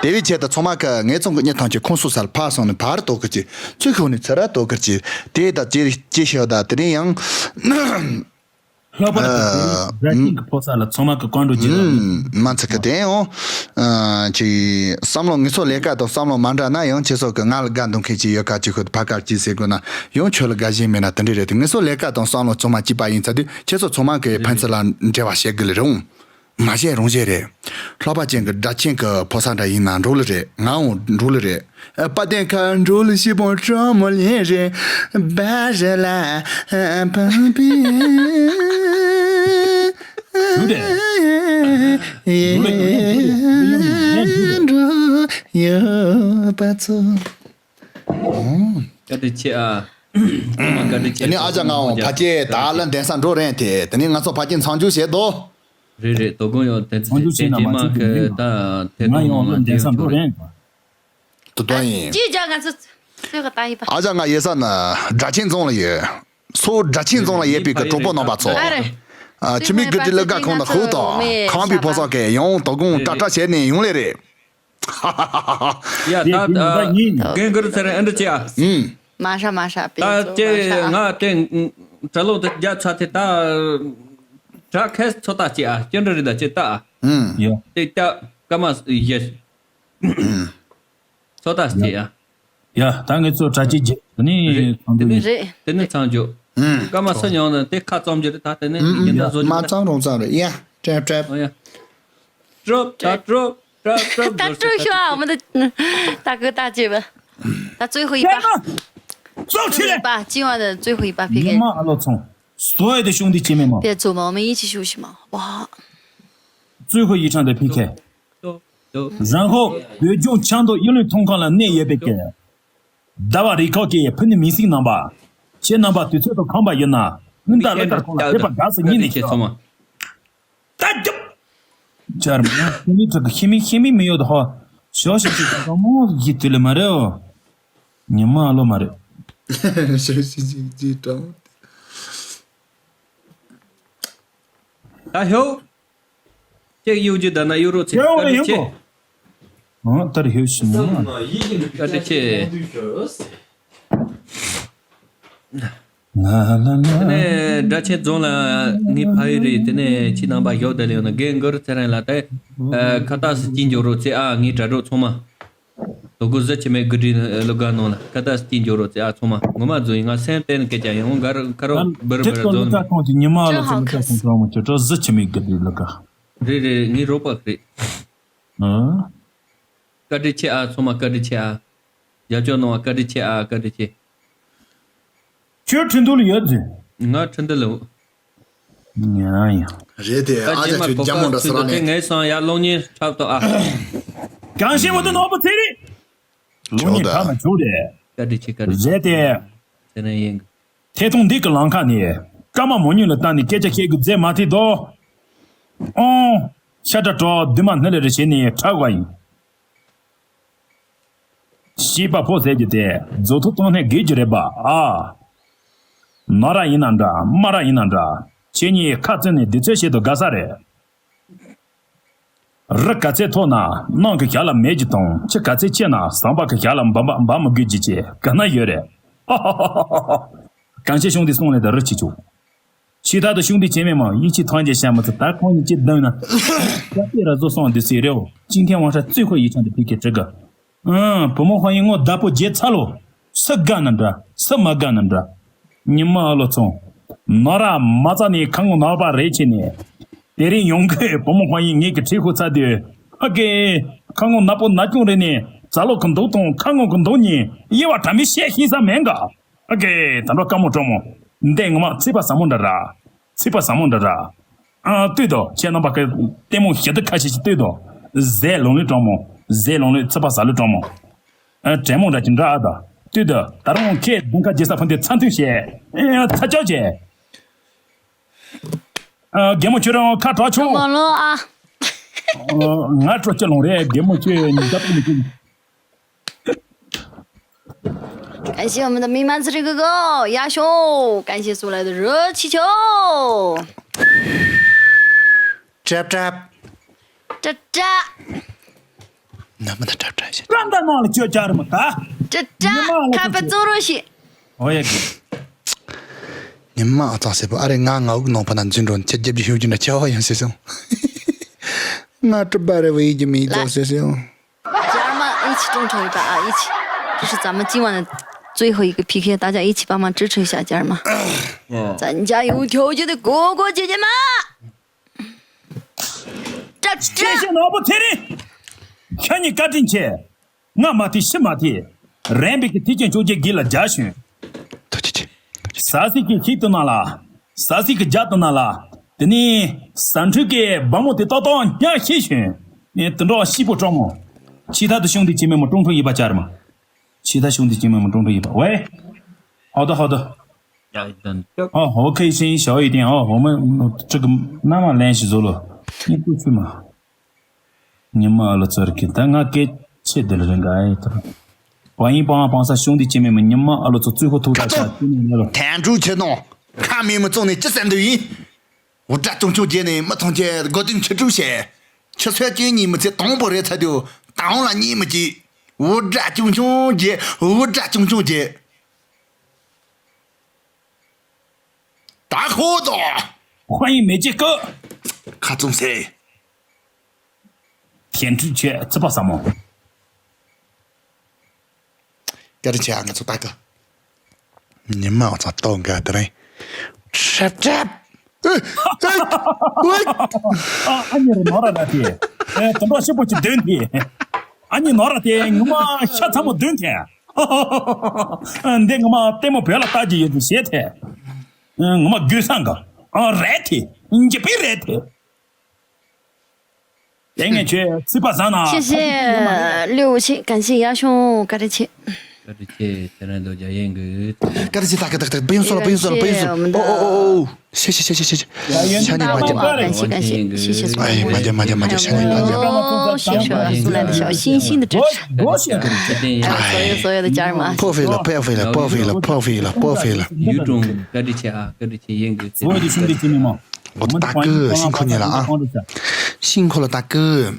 དེ་བས་ཆེད་དུ་ཚང་མ་གི་ངའི་ཚང་གི་གཉིད་ཐང་ཆེ་ཁོང་སོ་སར་ཕར་སོང་ནས་ཕར་ལྟོ་གི་ཅི། ཚུར་ཤོག་ནས་ཚུར་ར་ལྟོ་གི་ཅི། དེ་ད་ཅི་ཅི་ཤོད་ད་དེ་རིང་ཡང་། ལྷག་པར་དུ་ཨ། བཀྲ་ཤིས་ཀྱི་ཕོ་གསར་ལ་ཚང་མ་གི་བཀའ་འགྲོ་རྒྱུ་ལ། ཨུམ། མ་ཚིག་གི་དེ་ཡང་། ཨ། ཅི། བསམ་བློ་ངེད་ཚོ་ལས་ཀ་དང་བསམ་བློ་མ་འདྲ་ན་ཡང་ཁྱེད་ཚོ་གི་ང་ལ་དགའ་འདུག་མཁན་ཅིག་ཡོད་ཀ་ཅིག་ཁོ་ཕ་ཀར་ཅིག་ཟེར་དགོས་ན་ཡང་ཁྱོད་ལ་དགའ་ཞེན་མེད་ན་དེ་འདྲ་རེད་དེ། ངེད་ཚོ་ལས་ཀ་དང་བསམ་བློ་ཚང་མ་གཅིག་པ་ཡིན་ཚར་དུས་ཁྱེད་ཚོ་ཚང་མ་གི་ཕན་ཚུན་ལ་འབྲེལ་བ་བྱེད་དགོས་ལེ་རུང་། མ་བྱས་རུང་བྱས་རེད། ལྷག་པ་ཅན་གྱི་སྒྲ་ཆེན་གྱི་ཕོ་གསར་འདྲ་ཡིན་ན་འགྲོ་ལེ་རེད། ངའང་འགྲོ་ལེ་རེད། དཔལ་ལྡན་ཁ་འགྲོ་ལེ་ཤི་བོང་ཁྲོ་མོ་ལེན་རེད། བ་རེ་ལ་བང་པི་འགྲོ་ཡོད་པ་ཚོ། བཀའ་དྲིན་ཆེ་ཨ། བཀའ་དྲིན་ཆེ། དེ་ནས་ཨ་ཅག་ང་འོང་ཕ་སྐྱེས་ད་ལ་འདན་ས་འགྲོ་རན་དེ་དེ་ནས་ང་ཚོ་ཕ་སྐྱེས་མཚང་རྒྱུག་བྱེད་དོ། རེད་རེད། དོ་དགོང་ཡོད་དེ་ཚོ་ཚང་རྒྱུག་བྱེད་ན་མ་རྗེས་མ་ཚིག་གི་གི་ད་དེ་ང་དོ་ཡོང་ལ་དགོང་འདན་ས་འགྲོ་རན་དུ་དོ་ཡིན། ཅི་བྱ་ང་ཚོ་ཚོད་ག་ད་ཡིན་པ། ཨ་ཅག་ང་ཡེ་ས་ན་སྒྲ་ཆེན་རྫོང་ལ་ཡོད། སོ་སྒྲ་ཆེན་རྫོང་ལ་ཡོད་པའི་གི་གྲོགས་པོ་རྣམ་པ་ཚོ། ཨ་རེད། ཨ་ཆུ་མིག་གི་ཏི་ལི་ཀ་ཁོང་ན་ཧུ་དང་ཁང་པའི་ཕོ་སོགས་ཀྱི་ཡང་དོ་དགོང་ཏྲ་ཏྲ་བྱས་ནས་ཡོང་ལེ་རེད། ཡ་ད་ད་རྒན་གུ་རུ་ཚེ་རིང་ཨ་འདྲ་བྱེད་ཨ། ཨུམ། མ་ཧྲ་མ་ཧྲ་པེ་ད་ཅེ་ང་དེ་གྲ་ལོག་དེ་རྒྱ་ཚ་དེ་ད་གྲ་ཁེས་ཚོ་ད་བྱེད་ཨ། ཅི་འདྲ་རེད་ད་ཅེ་ད་ཨ། ཨུམ། ཡ། དེ་ད་ཀ་མ་ཡེ། ཨུམ། ཚོ་ད་བྱེད་ཨ། ཡ། ད་ངེད་ཚོ་གྲ་ཅི་རྒྱ་དེ་ནི་ཚང་འདུག་ཡིན། རེད། དེ་ནི་ཚང་རྒྱུ། ཨུམ། ཀ་མ་སུ་མྱོང་ན་དེ་ཁ་ཙམ་རྒྱུ་རེད་ད་དེ་ནི་ཡིན་ད་བཟོ་རྒྱུ་མ་ཙམ་རུང་ཙམ་རེད་ཡ། ཀྲེབ་ཀྲེབ། ཨོ་ཡ། ཀྲོབ་ད་ཀྲོབ་ཀྲོབ་ཀྲོབ་ད་ཀྲོབ་ཤོ་ཨ་མ་ད་ད་གི་ད་ཅེ་བ། ད་ཙོའི་ཧུ་ཡི་པ། ཙོ་ཙོ་ཆི་ལེ། པ་ཅི་བ་ད་ཙོའི་ཧུ་ཡི་པ་ཕི་གེ། མ་ཨ་ལོ་ཚོང་། སྟོ་ཡི་དེ་ཤུང་དེ་ཅེ་མེ་མ། པེ་ཙོ་མ་མེ་ཡི་ཅི་ཤུ་ཤི་མ་ཝ། 最后一场的P K。然后北京腔都一律通关了，那也别给。大瓦里高给普尼明星能吧？先能吧？对这都看吧，有那，你打了打空了，别把打死你那些。大家，这儿嘛，现在这个黑米黑米没有的话，小小这个毛一堆了嘛了，你妈了嘛了。小小这这张。 ད་ཤོག་ཅེག་གཡོ་སྒྱུ་ད་ན་གཡོ་རོགས་ཚེ་ཡོ་བཀའ་དྲིན་ཡོ་ཆེ། གོ་ཨ་ད་རེ་ཧེ་ཤི་མོ། བཀའ་དྲིན་ཆེ། ལ་ལ་ལ། དེ་ནས་སྒྲ་ཆེན་རྫོང་ལ་ངའི་ཕ་ཡུལ་རེད། དེ་ནས་ཁྱི་ནང་པ་ཞོག་དེ་ལ་ཡོང་ན་རྒན་གུ་རུ་ཚེ་རིང་ལ་དེ་ཁ་བཏགས་སུ་སྐྱིན་འཇོག་རོགས་ཚེ། ཨ་ངའི་དྲ་གྲོགས་ཚང་མ། དོ་གོ་གཟི་ཆི་མེད་གི་དྲིན་ལོ་ག་ནང་ལ་ཁ་བཏགས་སུ་སྐྱིན་འཇོག་རོགས་ཚེ། ཨ་ཚང་མ་ངོ་མ་རྫོང་ཡིན། ང་སེམས་གཏན་སྐད་ཀྱང་ཡོང་ག་རུ་ཁ་རོག་འབུར་འབུར་རྫོང་ནས། ཉི་མ་ལ་ཚང་མ་ཚང་མ་ཁྱོད་གཟི་ཆི་མེད་གི་དྲིན་ལོ་ག་རེད་རེད་རེད། ངའི་རོགས་པ་རེད། ཨ། བཀའ་དྲིན་ཆེ་ཨ། ཚང་མ་བཀའ་དྲིན་ཆེ་ཨ། རྒྱབ་སྐྱོར་གནང་བ་བཀའ་དྲིན་ཆེ་ཨ། བཀའ་དྲིན་ཆེ། ཁྱོད་ཁྲིན་ཏུའུ་ལ་ཡོད་ཟེར། ང་ཁྲིན་ཏུའུ་ལ་ཡོད། ཉ་ཡ། རེད་དེ། ད་ཨ་ཅག་རྗེས་མ་ཁྱོད་བོད་རྒྱ་མོ་འདྲ་ས་ཁྲིན་ཏུའུ་ར་ནས། དེ་ངའི་སང་ཡར་གློག་བརྙན་འཁྲབ་ཏོ་ཨ། གང་ཤེས་བོ་དུ་ནོར་བུ་ཚེ་རིང་། གློག་བརྙན་འཁྲབ་ན་ཆོག་རེད། བཀའ་དྲིན་ཆེ་བཀའ་དྲིན་ཆེ། རེད་དེ། དེ་ནས་ཡིན། ཐད་གཏོང་འདི་གི་ལམ་ཁ་ནས་སྐར་མ་མང་ཉུང་ལ་བལྟས་ནས་སྐད་ཆ་བཤད་དགོས་རྫས་མ་ཐེབས་དོ། ཨོང་། ཤ་ཁྲ་གྲོགས་འདི་མ་སྣེ་ལེ་རེ་བྱས་ནས་འཁྲབ་དགོས་ཡིན། ཤིས་པ་ཕོ་ཟེར་རྒྱུ་དེ་རྫོགས་ཐུབ་གཏོང་ནས་དགོས་རྒྱུ་རེད་པ་ཨ། ནོ་ར་ཡིན་ན་འདྲ་མ་ར་ཡིན་ན་འདྲ། ཁྱེད་གཉིས་ཁ་བཙུམ་ནས་འདི་ཚོད་བཤད་དུ་དགའ་ས་རེད། རི་ག་ཚད་མཐོ་ན་གནམ་གྱི་ཞབས་ལ་མེ་ཡིས་གཏོང་། ཆུ་ག་ཚད་ཆེ་ན་ཟམ་པ་གི་ཞབས་ལ་འབབ་འབབ་མི་དགོས་རྒྱུ་ཅིག་ག་ན་ཡོད་རེད། ཧ་ཧ་ཧ་ཧ། གང་ཆེ་གཞུང་འདི་སོང་ལས་ད་རི་ཆེ་ཆུ། ཆེ་ཐག་ཏུ་གཞུང་འདི་ཆེ་མེད་མང་ཡིད་ཆེས་ཐང་ཆད་བཤད་མི་ཚུགས། ད་ཁོང་གཉིས་ཅི་བསྡད་ན། ཡ་ཏི་ར་བཟོ་སོང་འདི་སི་རེའོ། ཅིང་ཐེན་དབང་ཧྲ་བཙུན་ཁོ་ཡིག་ཆ་འདི་ཕི་ཁེ་ཀྲི་ག་ཨང་། བུ་མོ་ཧོ་ཡིན་ངོ་བདག་པོ་བརྗེད་ཚར་ལོ། སུ་དགའ་ན་འདྲ་སུ་མ་དགའ་ན་འདྲ། ཉི་མ་ཨ་ལོ་ཚོང་། ནོ་ར་མ་རྩ་ནས་ཁ་ངོ་ནག་པ་རེད་བྱས་ནས། དེ་རིང་ཡོང་གི་བུ་མོ་ཧོ་ཡིན་ངེད་ཀྱི་ཁྲིད་ཁུ་ཚ་དུས། ཨ་ཀེ། ཁ་ངོ་ནག་པོ་ན་ཆུང་རེད་ནས་རྩ་ལོ་གི་འདུག་དང་ཁ་ངོ་གི་འདུག་གཉིས་དབྱེ་བ་དྲ་མི་ཤེས་ཤེས་ས་མེད་ག་ཨ་ཀེ། ད་འགྲོ་དཀའ་མོ་སྤྲོ་མོ། འདས་ངོ་མ་ཚིག་པ་ཟབ་མོ་འདྲ་ར། ཚིག་པ་ཟབ་མོ་འདྲ་ར། ཨ་ལྟོས་དོ། ཁྱེད་རྣམ་པ་གི་ལྟད་མོ་ཞེ་དྲག་ཁ་ཤས་ཤིག་ལྟོས་དོ། ཟས་ལོང་ལོས་སྤྲང་མོ། ཟས་ལོང་ལོས་ཚིག་པ་ཟ་ལོས་སྤྲང་མོ། ཨ་དྲན་མོ་འདྲ་ཅིག་འདྲ་ཨ་ད། ལྟོས་དོ། ད་རུང་ཁྱེད་གདོང་ཁ་རྒྱལ་ས་ཕུན་དེ་ཚ་མཐུན་བྱས། ཨ་ཚ་ཅོག་བྱས། ཨ་རྒན་མོ་ཁྱོད་རང་ཁ་གྲག་ཆོག་མ་ལོ་ཨ། ང་སྤྲོ་སྐྱིད་ལོང་རེད། རྒན་མོ་ཁྱོད་ཉིན་ལྟ་ཕུག་མི་ཁྱོད།感谢我们的密码子这个个亚雄，感谢送来的热气球。 ཀྲབ་ཀྲབ། ཀྲ་ཀྲ། ན་མ་ན་ཀྲབ་ཀྲབ་ཞེས། ཀྲམ་ད་ནང་ལ་ཅོ་ཅར་མ་ད། ཀྲ་ཀྲ། ཉི་མ་ལ་ཁ་པ་ཅོ་ཅོ། བཙོང་རོགས་ཞེས། ཨོ་ཡ་གི། ཉི་མ་ཨ་ཚང་ཟེར་པོ་ཨ་རེ་ང་ང་འུག་ནང་པ་ན་འཛིན་འགྲོ་ཁྱེད་རྒྱབ་ཀྱི་ཤོད་རྒྱུ་འདྲ་ཆེ་བ་ཡང་ཟེར་སོང་། ང་གྲུབ་པ་རེ་བ་ཡིད་ཀྱི་མི་ལ་ཙོག་ཟེར་སོང་། རྒྱལ་མ་ཨི་ཆི་ཀྲུང་ཁྲོ་ཡི་པ་ཨ་ཨི་ཆི། 这是咱们今晚的最后一个P K，大家一起帮忙支持一下，家人们。咱家有条件的哥哥姐姐们。 ཀྲ་ཀྲ། ཤེས་ཤེས་ནོར་བུ་ཚེ་རིང་། ཁྱེད་གཉིས་བཀའ་དྲིན་ཆེ། ང་མ་ཐི་ཤི་མ་ཐི། རན་པའི་གི་ཐི་ཅན་ཅོ་ཅེ་གི་ལ་རྒྱ་ཞུན། ཐུགས་རྗེ་ཆེ། ས་སི་གི་ཁྱི་དུ་ན་ལ། ས་སི་གི་རྒྱ་དུ་ན་ལ། དེ་ནི་ས་འཕྲུལ་གི་བ་མོ་དེ་ཏོག་ཏོག་ཉག་ཤེས་ཞུན། ནི་དུ་འགྲོ་ཤི་པོ་ཀྲོང་མོ། ཆི་ཐ་དུ་ཤུང་དི་ཅི་མེ་མོ་ཀྲུང་ཁྲུང་ཡི་པ་ཅར་མ། ཆི་ཐ་ཤུང་དི་ཅི་མེ་མོ་ཀྲུང་ཁྲུང་ཡི་པ་ཝེ། ཧོ་དོ་ཧོ་དོ། 要一顿这 ཨོ་ཧོ་ཁེ་ཤིང་ཞའོ་ཡི་ཏེན་ཨོ་ཧོ་མ་ཅིག་གི་ན་མ་ལན་ཞིག་བཟོ་ལོ། ཉིན་ཀུ་ཆུ་མ། ཉི་མ་ཨ་ལོ་ཚོར་གི་ད་ང་སྐད་ཆེ་དེ་ལ་རིང་ག་ཨེ་ཐོར། བ་ཡིན་པང་པང་ས་ཤུང་དི་ཅི་མེ་མ་ཉི་མ་ཨ་ལོ་ཚོ་ཙུས་ཁོ་ཐུག་ད་ཤ་ཅི་ནི་ཉེ་ལོ། དན་ཀྲུའུ་ཆེ་ནོ། ཁ་མེད་མི་བཙོང་ནས་ཅི་ཟེར་འདོད་ཡིན། འུ་དྲ་ཅུང་ཆུང་རྗེས་ནས་མི་ཚང་ཆེ་སྒོ་དུང་ཆུ་ཀྲུང་བྱས། ཆུ་ཚོད་བཅུ་གཉིས་མི་ཚེ་དང་པོ་རེད་ཚ་དུས་དང་ལ་གཉིས་མི་གཅིག་འུ་དྲ་ཅུང་ཆུང་རྗེས་འུ་དྲ་ཅུང་ཆུང་རྗེས། ད་ཧོ་དོ། ཧོ་ཡིན་མེ་ཅི་ཀི། ཁ་ཙུམ་སེ། ཐན་ཁྲུས་ཆེ་ཚི་པ་ས་མོ། བཀའ་དྲིན་ཆེ་ཨ་ང་ཚོ་ད་ག་ཉི་མ་ཨ་ཚང་ཏོག་འགའ་དེ་རིང་། ཁྲབ་ཁྲབ། ཨ་ཨ་ཉི་རེ་ནོ་ར་ད་དེ། ཨེ་དུ་འགྲོ་ཤི་པོ་ཅི་དོན་དེ། ཨ་ཉི་ནོ་ར་དེ་ངུ་མ་ཤ་ཚ་མོ་དོན་དེ། འདི་ངུ་མ་ལྟད་མོ་བོད་ལ་ལྟ་གི་ཡོད་དུ་ཞེས་དེ། ངུ་མ་དགོས་སང་ག་ཨ་རེད་དེ། འཇིབ་པི་རེད་དེ། དེ་ངས་ཁྱོད་ཚིག་པ་ཟ་ན།谢谢六五七，感谢杨兄，感谢。 བཀའ་དྲིན་ཆེ། ཁྱེད་རང་རྡོ་རྗེ་ཡིན་གི། བཀའ་དྲིན་ཆེ། ད་གི་ད་གི་ད་གི་སྤུན་སོང་ལ། སྤུན་སོང་ལ། སྤུན་སོང་། ཨོ་ཨོ་ཨོ། 谢谢谢谢谢谢。 ཤ་ནས་མ་རྒྱབ། 感谢感谢谢谢。 哎，མ་རྒྱབ་མ་རྒྱབ་མ་རྒྱབ། ཤ་ནས་མ་རྒྱབ། 哦，谢谢送来的小心心的支持，还有所有所有的家人们啊。 破费了，破费了，破费了，破费了，破费了。 有种。 བཀའ་དྲིན་ཆེ་ཨ། བཀའ་དྲིན་ཆེ། ཡིན་གི། 所有的兄弟姐妹们，我们的观众朋友们，大家辛苦你了啊。 辛苦了，大哥。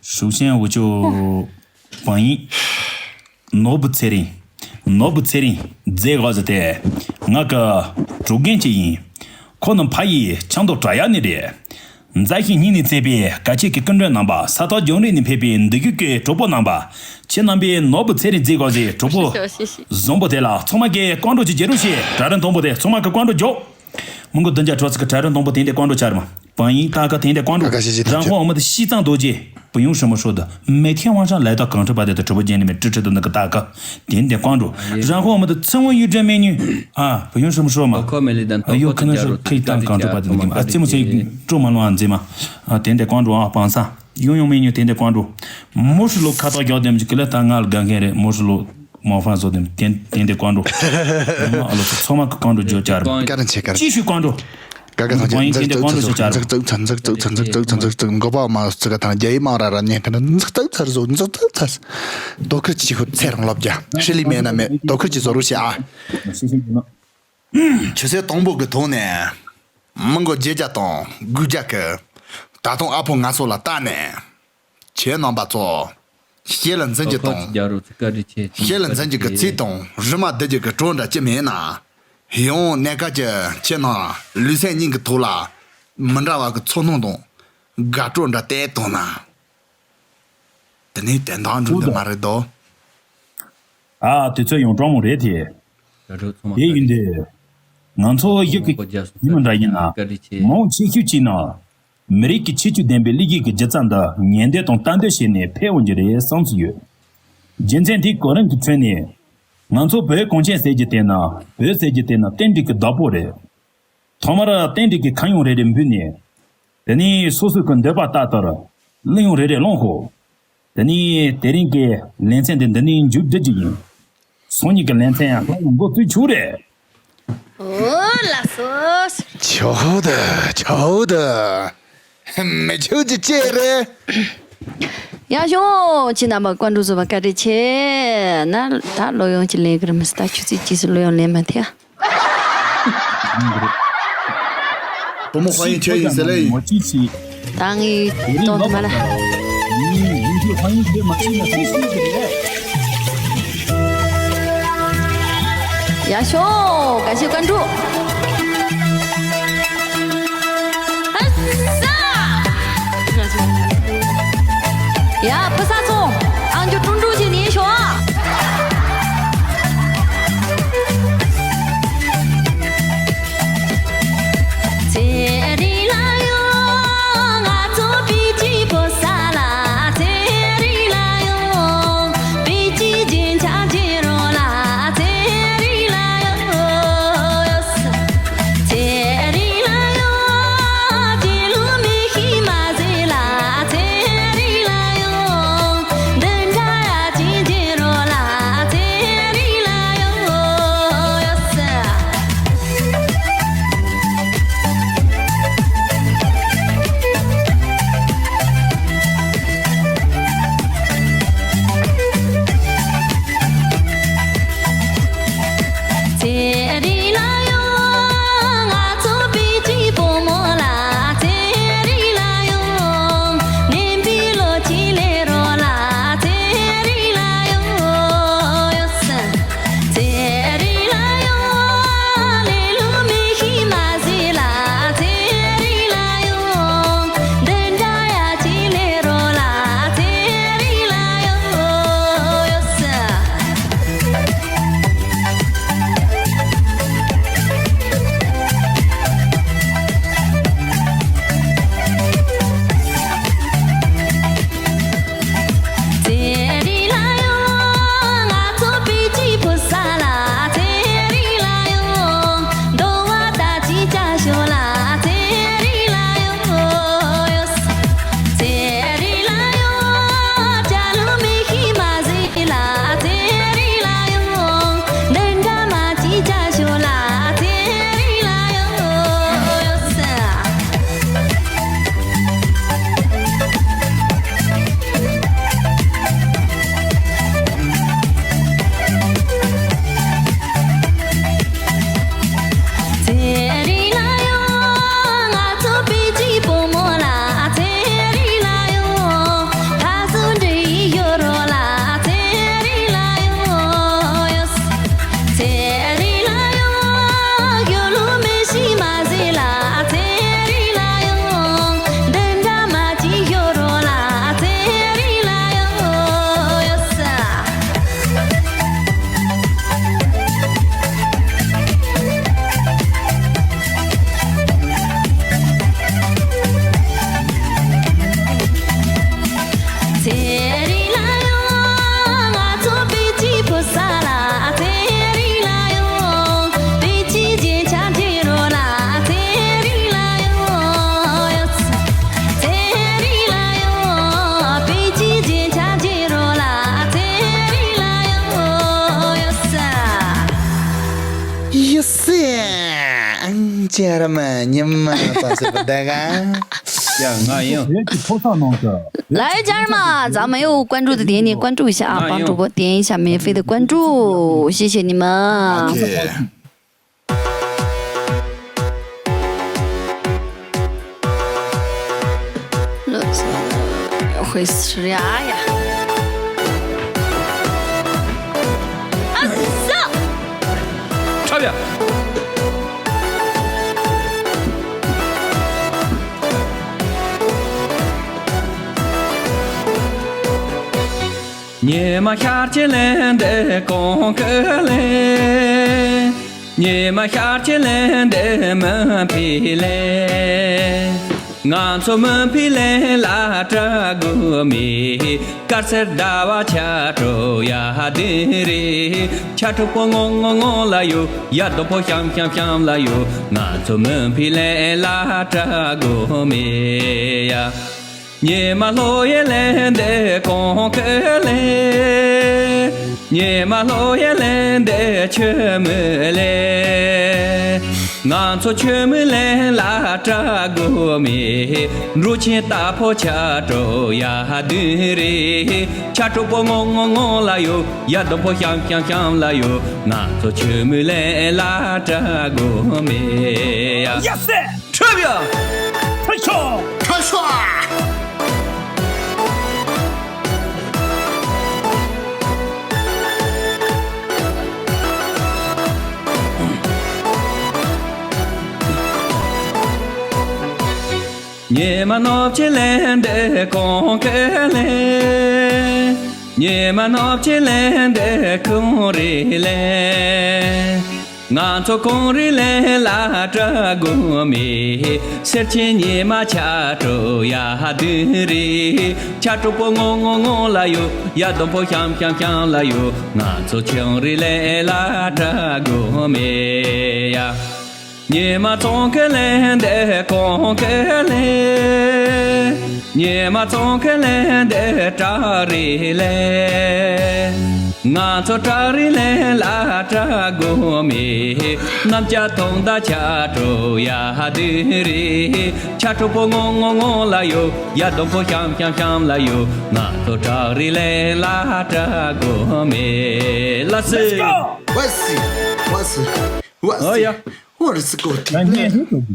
首先我就欢迎 ནོར་བུ་ཚེ་རིང་། ནོར་བུ་ཚེ་རིང་མཛད་དགོས་ཟེར་ཏེ། ང་གི་གྲོགས་རྒན་ཅིག་ཡིན། ཁོ་ནི་ཕ་ཡུལ་ཆབ་མདོ་བྲག་གཡབ་ནས་རེད། མཛའ་བཤེས་གཉེན་ནས་བཙས་པའི་དགའ་སྐྱིད་ཀྱི་སྐུ་མགྲོན་རྣམ་པ། ས་ཐག་རྒྱང་རིང་ནས་ཕེབས་པའི་འདི་ཡུལ་གྱི་གྲོགས་པོ་རྣམ་པ། ཁྱེད་རྣམ་པས་ནོར་བུ་ཚེ་རིང་མཛད་དགོས་ཟེར། གྲོགས་པོ་བཟང་པོ་དེ་ལ་ཚང་མ་གིས་བཀའ་འགྲོ་ཅིག་རྒྱག་རོགས་བྱེད། གྲལ་རིམ་དང་པོ་དེ་ཚང་མ་གིས་བཀའ་འགྲོ་རྒྱོབ། མི་མགོ་བདུན་བརྒྱ་དྲུག་ཅུ་གི་གྲལ་རིམ་དང་པོ་དེ་འདྲའི་བཀའ་འགྲོ་བྱ་ར་མ། 本营大哥 དེ་འདྲའི་བཀའ་འགྲོ། 然后我们的西藏多姐 不用什么说的，每天晚上来到港式吧台的直播间里面支持的那个大哥，点点关注。然后我们的村委会员美女啊，不用什么说嘛，呃，有可能是可以当港式吧台的美女啊，这么说，祝马龙啊，这么啊，点点关注啊，帮上。游泳美女点点关注。 མོ་ཧྲི་ལོ་ཁ་ཏག་རྒྱག་དེམ་ཅིག་གི་ལ་ད་ང་ལ་དགའ་མཁན་རེད། མོ་ཧྲི་ལོ། མོ་ཧྥང་བཟོ་དེམ་དེ་དེ་དེ་བཀའ་འགྲོ། ཨ་ལོ་ཚོ་ཚང་མ་གི་བཀའ་འགྲོ་བརྗོད་བྱ་རེད། བཀའ་དྲིན་ཆེ། བཀའ་དྲིན་ཅི་ཞིག་བཀའ་འགྲོ། ཀ་ཀ་ཚང་ཆེ། འཛག་འཛག་འཛག་འཛག་འཛག་འཛག་འཛག་འཛག་འཛག་འཛག་འཛག་འཛག་འགོ་པ་མ་ཚུགས་ཀ་ཐང་རྒྱ་ཡིག་མང་ར་ར་ཉན་ཐེན་འཛག་འཛག་ཚར་བཟོ། འཛག་འཛག་ཚར། དོ་ཁུར་ཅི་ཤོད་ཚེ་རང་ལོབ་རྒྱ་ཧྲི་ལི་མེད་ན་མེད། དོ་ཁུར་ཅི་བཟོ་རུ་ཤི་ཨ། ཆུ་ཚོད་དང་པོ་གི་ཐོག་ནས་མི་མགོ་བརྒྱད་བརྒྱ་དང་དགུ་བརྒྱ་གི་ད་དུང་ཨ་ཕོ་ང་ཚོ་ལ་བལྟ་ནས། ཁྱེད་རྣམ་པ་ཚོ། ཞེ་ལ་འཛིན་གྱི་དང་། ཞེ་ལ་འཛིན་གྱི་གི་ཚིག་དང་རི་མ་བདུད་ཀྱི་གི་གྲོགས་འདྲ་ཅི་མེད་ན། ཡང་གནས་སྐབས་ཀྱི་ཁྱེད་རྣམས་ལུས་སེམས་གཉིས་ཀྱི་ཐོག་ལ་མི་འདྲ་བ་གི་ཚོར་སྣང་དང་དགའ་སྤྲོ་འདྲ་བསྟན་བཏང་ན། དེ་ནས་དོན་དག་འགྲུབ་འདི་མ་རེད་དོ། ཨ། དུས་ཚོད་ཡང་གྲོགས་མོ་རེད་དེ། དེ་ཡིན་དུས། ང་ཚོ་ཡུལ་གྱི་ཡིན་མི་འདྲ་ཡིན་ན། མང་ཆེ་ཤོས་ཅིག་ན། མི་རིགས་ཀྱི་ཁྱད་ཆོས་ལྡན་པའི་གླུ་གཞས་ཀྱི་སྒྱུ་རྩལ་འདི་ཉན་འདོད་དང་ལྟ་འདོད་བྱས་ནས་ཕེབས་འོང་རྒྱུ་རེད་བསམ་སྲིད་ཡོད། རྒྱུ་མཚན་དེའི་གོ་རིམ་གྱི་ཁྲོད་ནས། ང་ཚོ་བོད་གངས་ཅན་ཟེར་རྒྱུ་དེ་ནི། བོད་ཟེར་རྒྱུ་དེ་ནི་རྟེན་འབྲེལ་གྱི་བདག་པོ་རེད། ཐོག་མར་རྟེན་འབྲེལ་གྱི་ཁ་གཡང་རེ་རེ་འབུད་ནས། དེ་ནས་སོ་སོ་གི་འདོད་པ་ལྟར་ལྟར། གླུ་དབྱངས་རེ་རེ་བླངས་ཤོག་དེ་ནས་དེ་རིང་གི་ལེ་ཚན་འདི་འདི་ནས་མཇུག་བསྒྲིལ་རྒྱུ་ཡིན། སང་ཉིན་གྱི་ལེ་ཚན་ཡང་འགོ་བཙུགས་ཆོག་རེད། ཨོ་ལགས་སོ། ཆོག་ད་ཆོག་ད། མི་ཆོག་རྒྱུ་ཅི་རེད། ཡ་ཞོ། ཁྱེད་རྣམ་པ་བཀའ་འགྲོ་བཟོ་བ་བཀའ་དྲིན་ཆེ། ན་ད་ལོ་ཡོང་གི་ལེན་གི་རེད་མི་སྲིད། ད་ཆུ་ཚོད་གཅིག་སུ་ལོ་ཡོང་ལེན་མ་ཐེ། བུ་མོ་ཧྥང་ཡིན་ཁྱོད་ཡིན་ཟེར་ལེ་ཡིན། ད་ངས་གཏོང་ཐུབ་མ་ལ། ཡ་ཤོ། བཀའ་ཤོག་བཀའ་འགྲོ། ཨ་ས། ཡ་ཕུ་ས་ཚོ། ཨང་ཅོ་ཀྲུང་ཀྲུང་ཞིག་ནས་ཤོག་ཅེ་ར་མ་ཉི་མ་ཙམ་ཟེར་བ་ད་ག་ཡ་ང་ཡང་། བོད་ཀྱི་ཕོ་གསར་རྣམས་ཀྱི། 来，家人们，咱们又关注的点，你关注一下啊，帮主播点一下免费的关注，谢谢你们。 回事呀呀！啊，走！差点。 ཉི་མ་ཤར་གྱི་ལན་འདི་གོང་གི་ལན། ཉི་མ་ཤར་གྱི་ལན་འདི་མུན་པའི་ལན། ང་ཚོ་མུན་པའི་ལན་ལ་བྲལ་དགོས་མེད། དཀར་སེར་ཟླ་བ་ཆ་དྲུག་ཡ་དུན་རེད། ཆ་དྲུག་པོ་ངོ་ངོ་ངོ་ལ་ཡོད། ཡ་དུམ་པོ་ཤམ་ཤམ་ཤམ་ལ་ཡོད། ང་ཚོ་མུན་པའི་ལན་ལ་བྲལ་དགོས་མེད་ཡ། ཉི་མ་ལྷོ་ཡི་ལན་འདི་གོང་གི་ལན། ཉི་མ་ལྷོ་ཡི་ལན་འདི་ཆུ་མོའི་ལན། ང་ཚོ་ཆུ་མོའི་ལན་ལ་བྲལ་དགོས་མེད། འབྲུག་ཆེན་རྟ་ཕོ་ཆ་དྲུག་ཡ་དུན་རེད། ཆ་དྲུག་པོ་ངོ་ངོ་ངོ་ལ་ཡོད། ཡ་དུམ་པོ་ཤམ་ཤམ་ཤམ་ལ་ཡོད། ང་ཚོ་ཆུ་མོའི་ལན་ལ་བྲལ་དགོས་མེད་ཡ། ཡ་སེ། ཁྲོབ་ཡ། ཁྲོ་ཤོག་ཁྲོ་ཤོག་ཉི་མ་ནུབ་ཀྱི་ལན་འདི་གོང་གི་ལན། ཉི་མ་ནུབ་ཀྱི་ལན་འདི་གངས་རིའི་ལན། ང་ཚོ་གངས་རིའི་ལན་ལ་བྲལ་དགོས་མེད། སེར་ཆེན་ཉི་མ་ཆ་དྲུག་ཡ་དུན་རེད། ཆ་དྲུག་པོ་ངོ་ངོ་ངོ་ལ་ཡོད། ཡ་དུམ་པོ་ཤམ་ཤམ་ཤམ་ལ་ཡོད། ང་ཚོ་གངས་རིའི་ལན་ལ་བྲལ་དགོས་མེད་ཡ། ཉི་མ་ཚོང་གི་ལན་འདི་གོང་གི་ལན། ཉི་མ་ཚོང་གི་ལན་འདི་བྲག་རིའི་ལན། ང་ཚོ་བྲག་རིའི་ལན་ལ་བྲལ་དགོས་མེད། གནམ་ལྕགས་ཐོག་མདའ་ཆ་དྲུག་ཡ་དུན་རེད། ཆ་དྲུག་པོ་ངོ་ངོ་ངོ་ལ་ཡོད། ཡ་དུམ་པོ་ཤམ་ཤམ་ཤམ་ལ་ཡོད། ང་ཚོ་བྲག་རིའི་ལན་ལ་བྲལ་དགོས་མེད། ལ་སི། Let's go! ཝ་སི། ཝ་སི། ཝ་སི། ཨོ་ཡ། ཧོ་རི་སི་ཀོ་ཏི། ང་ཉན་ཧི་ཏོ་གི།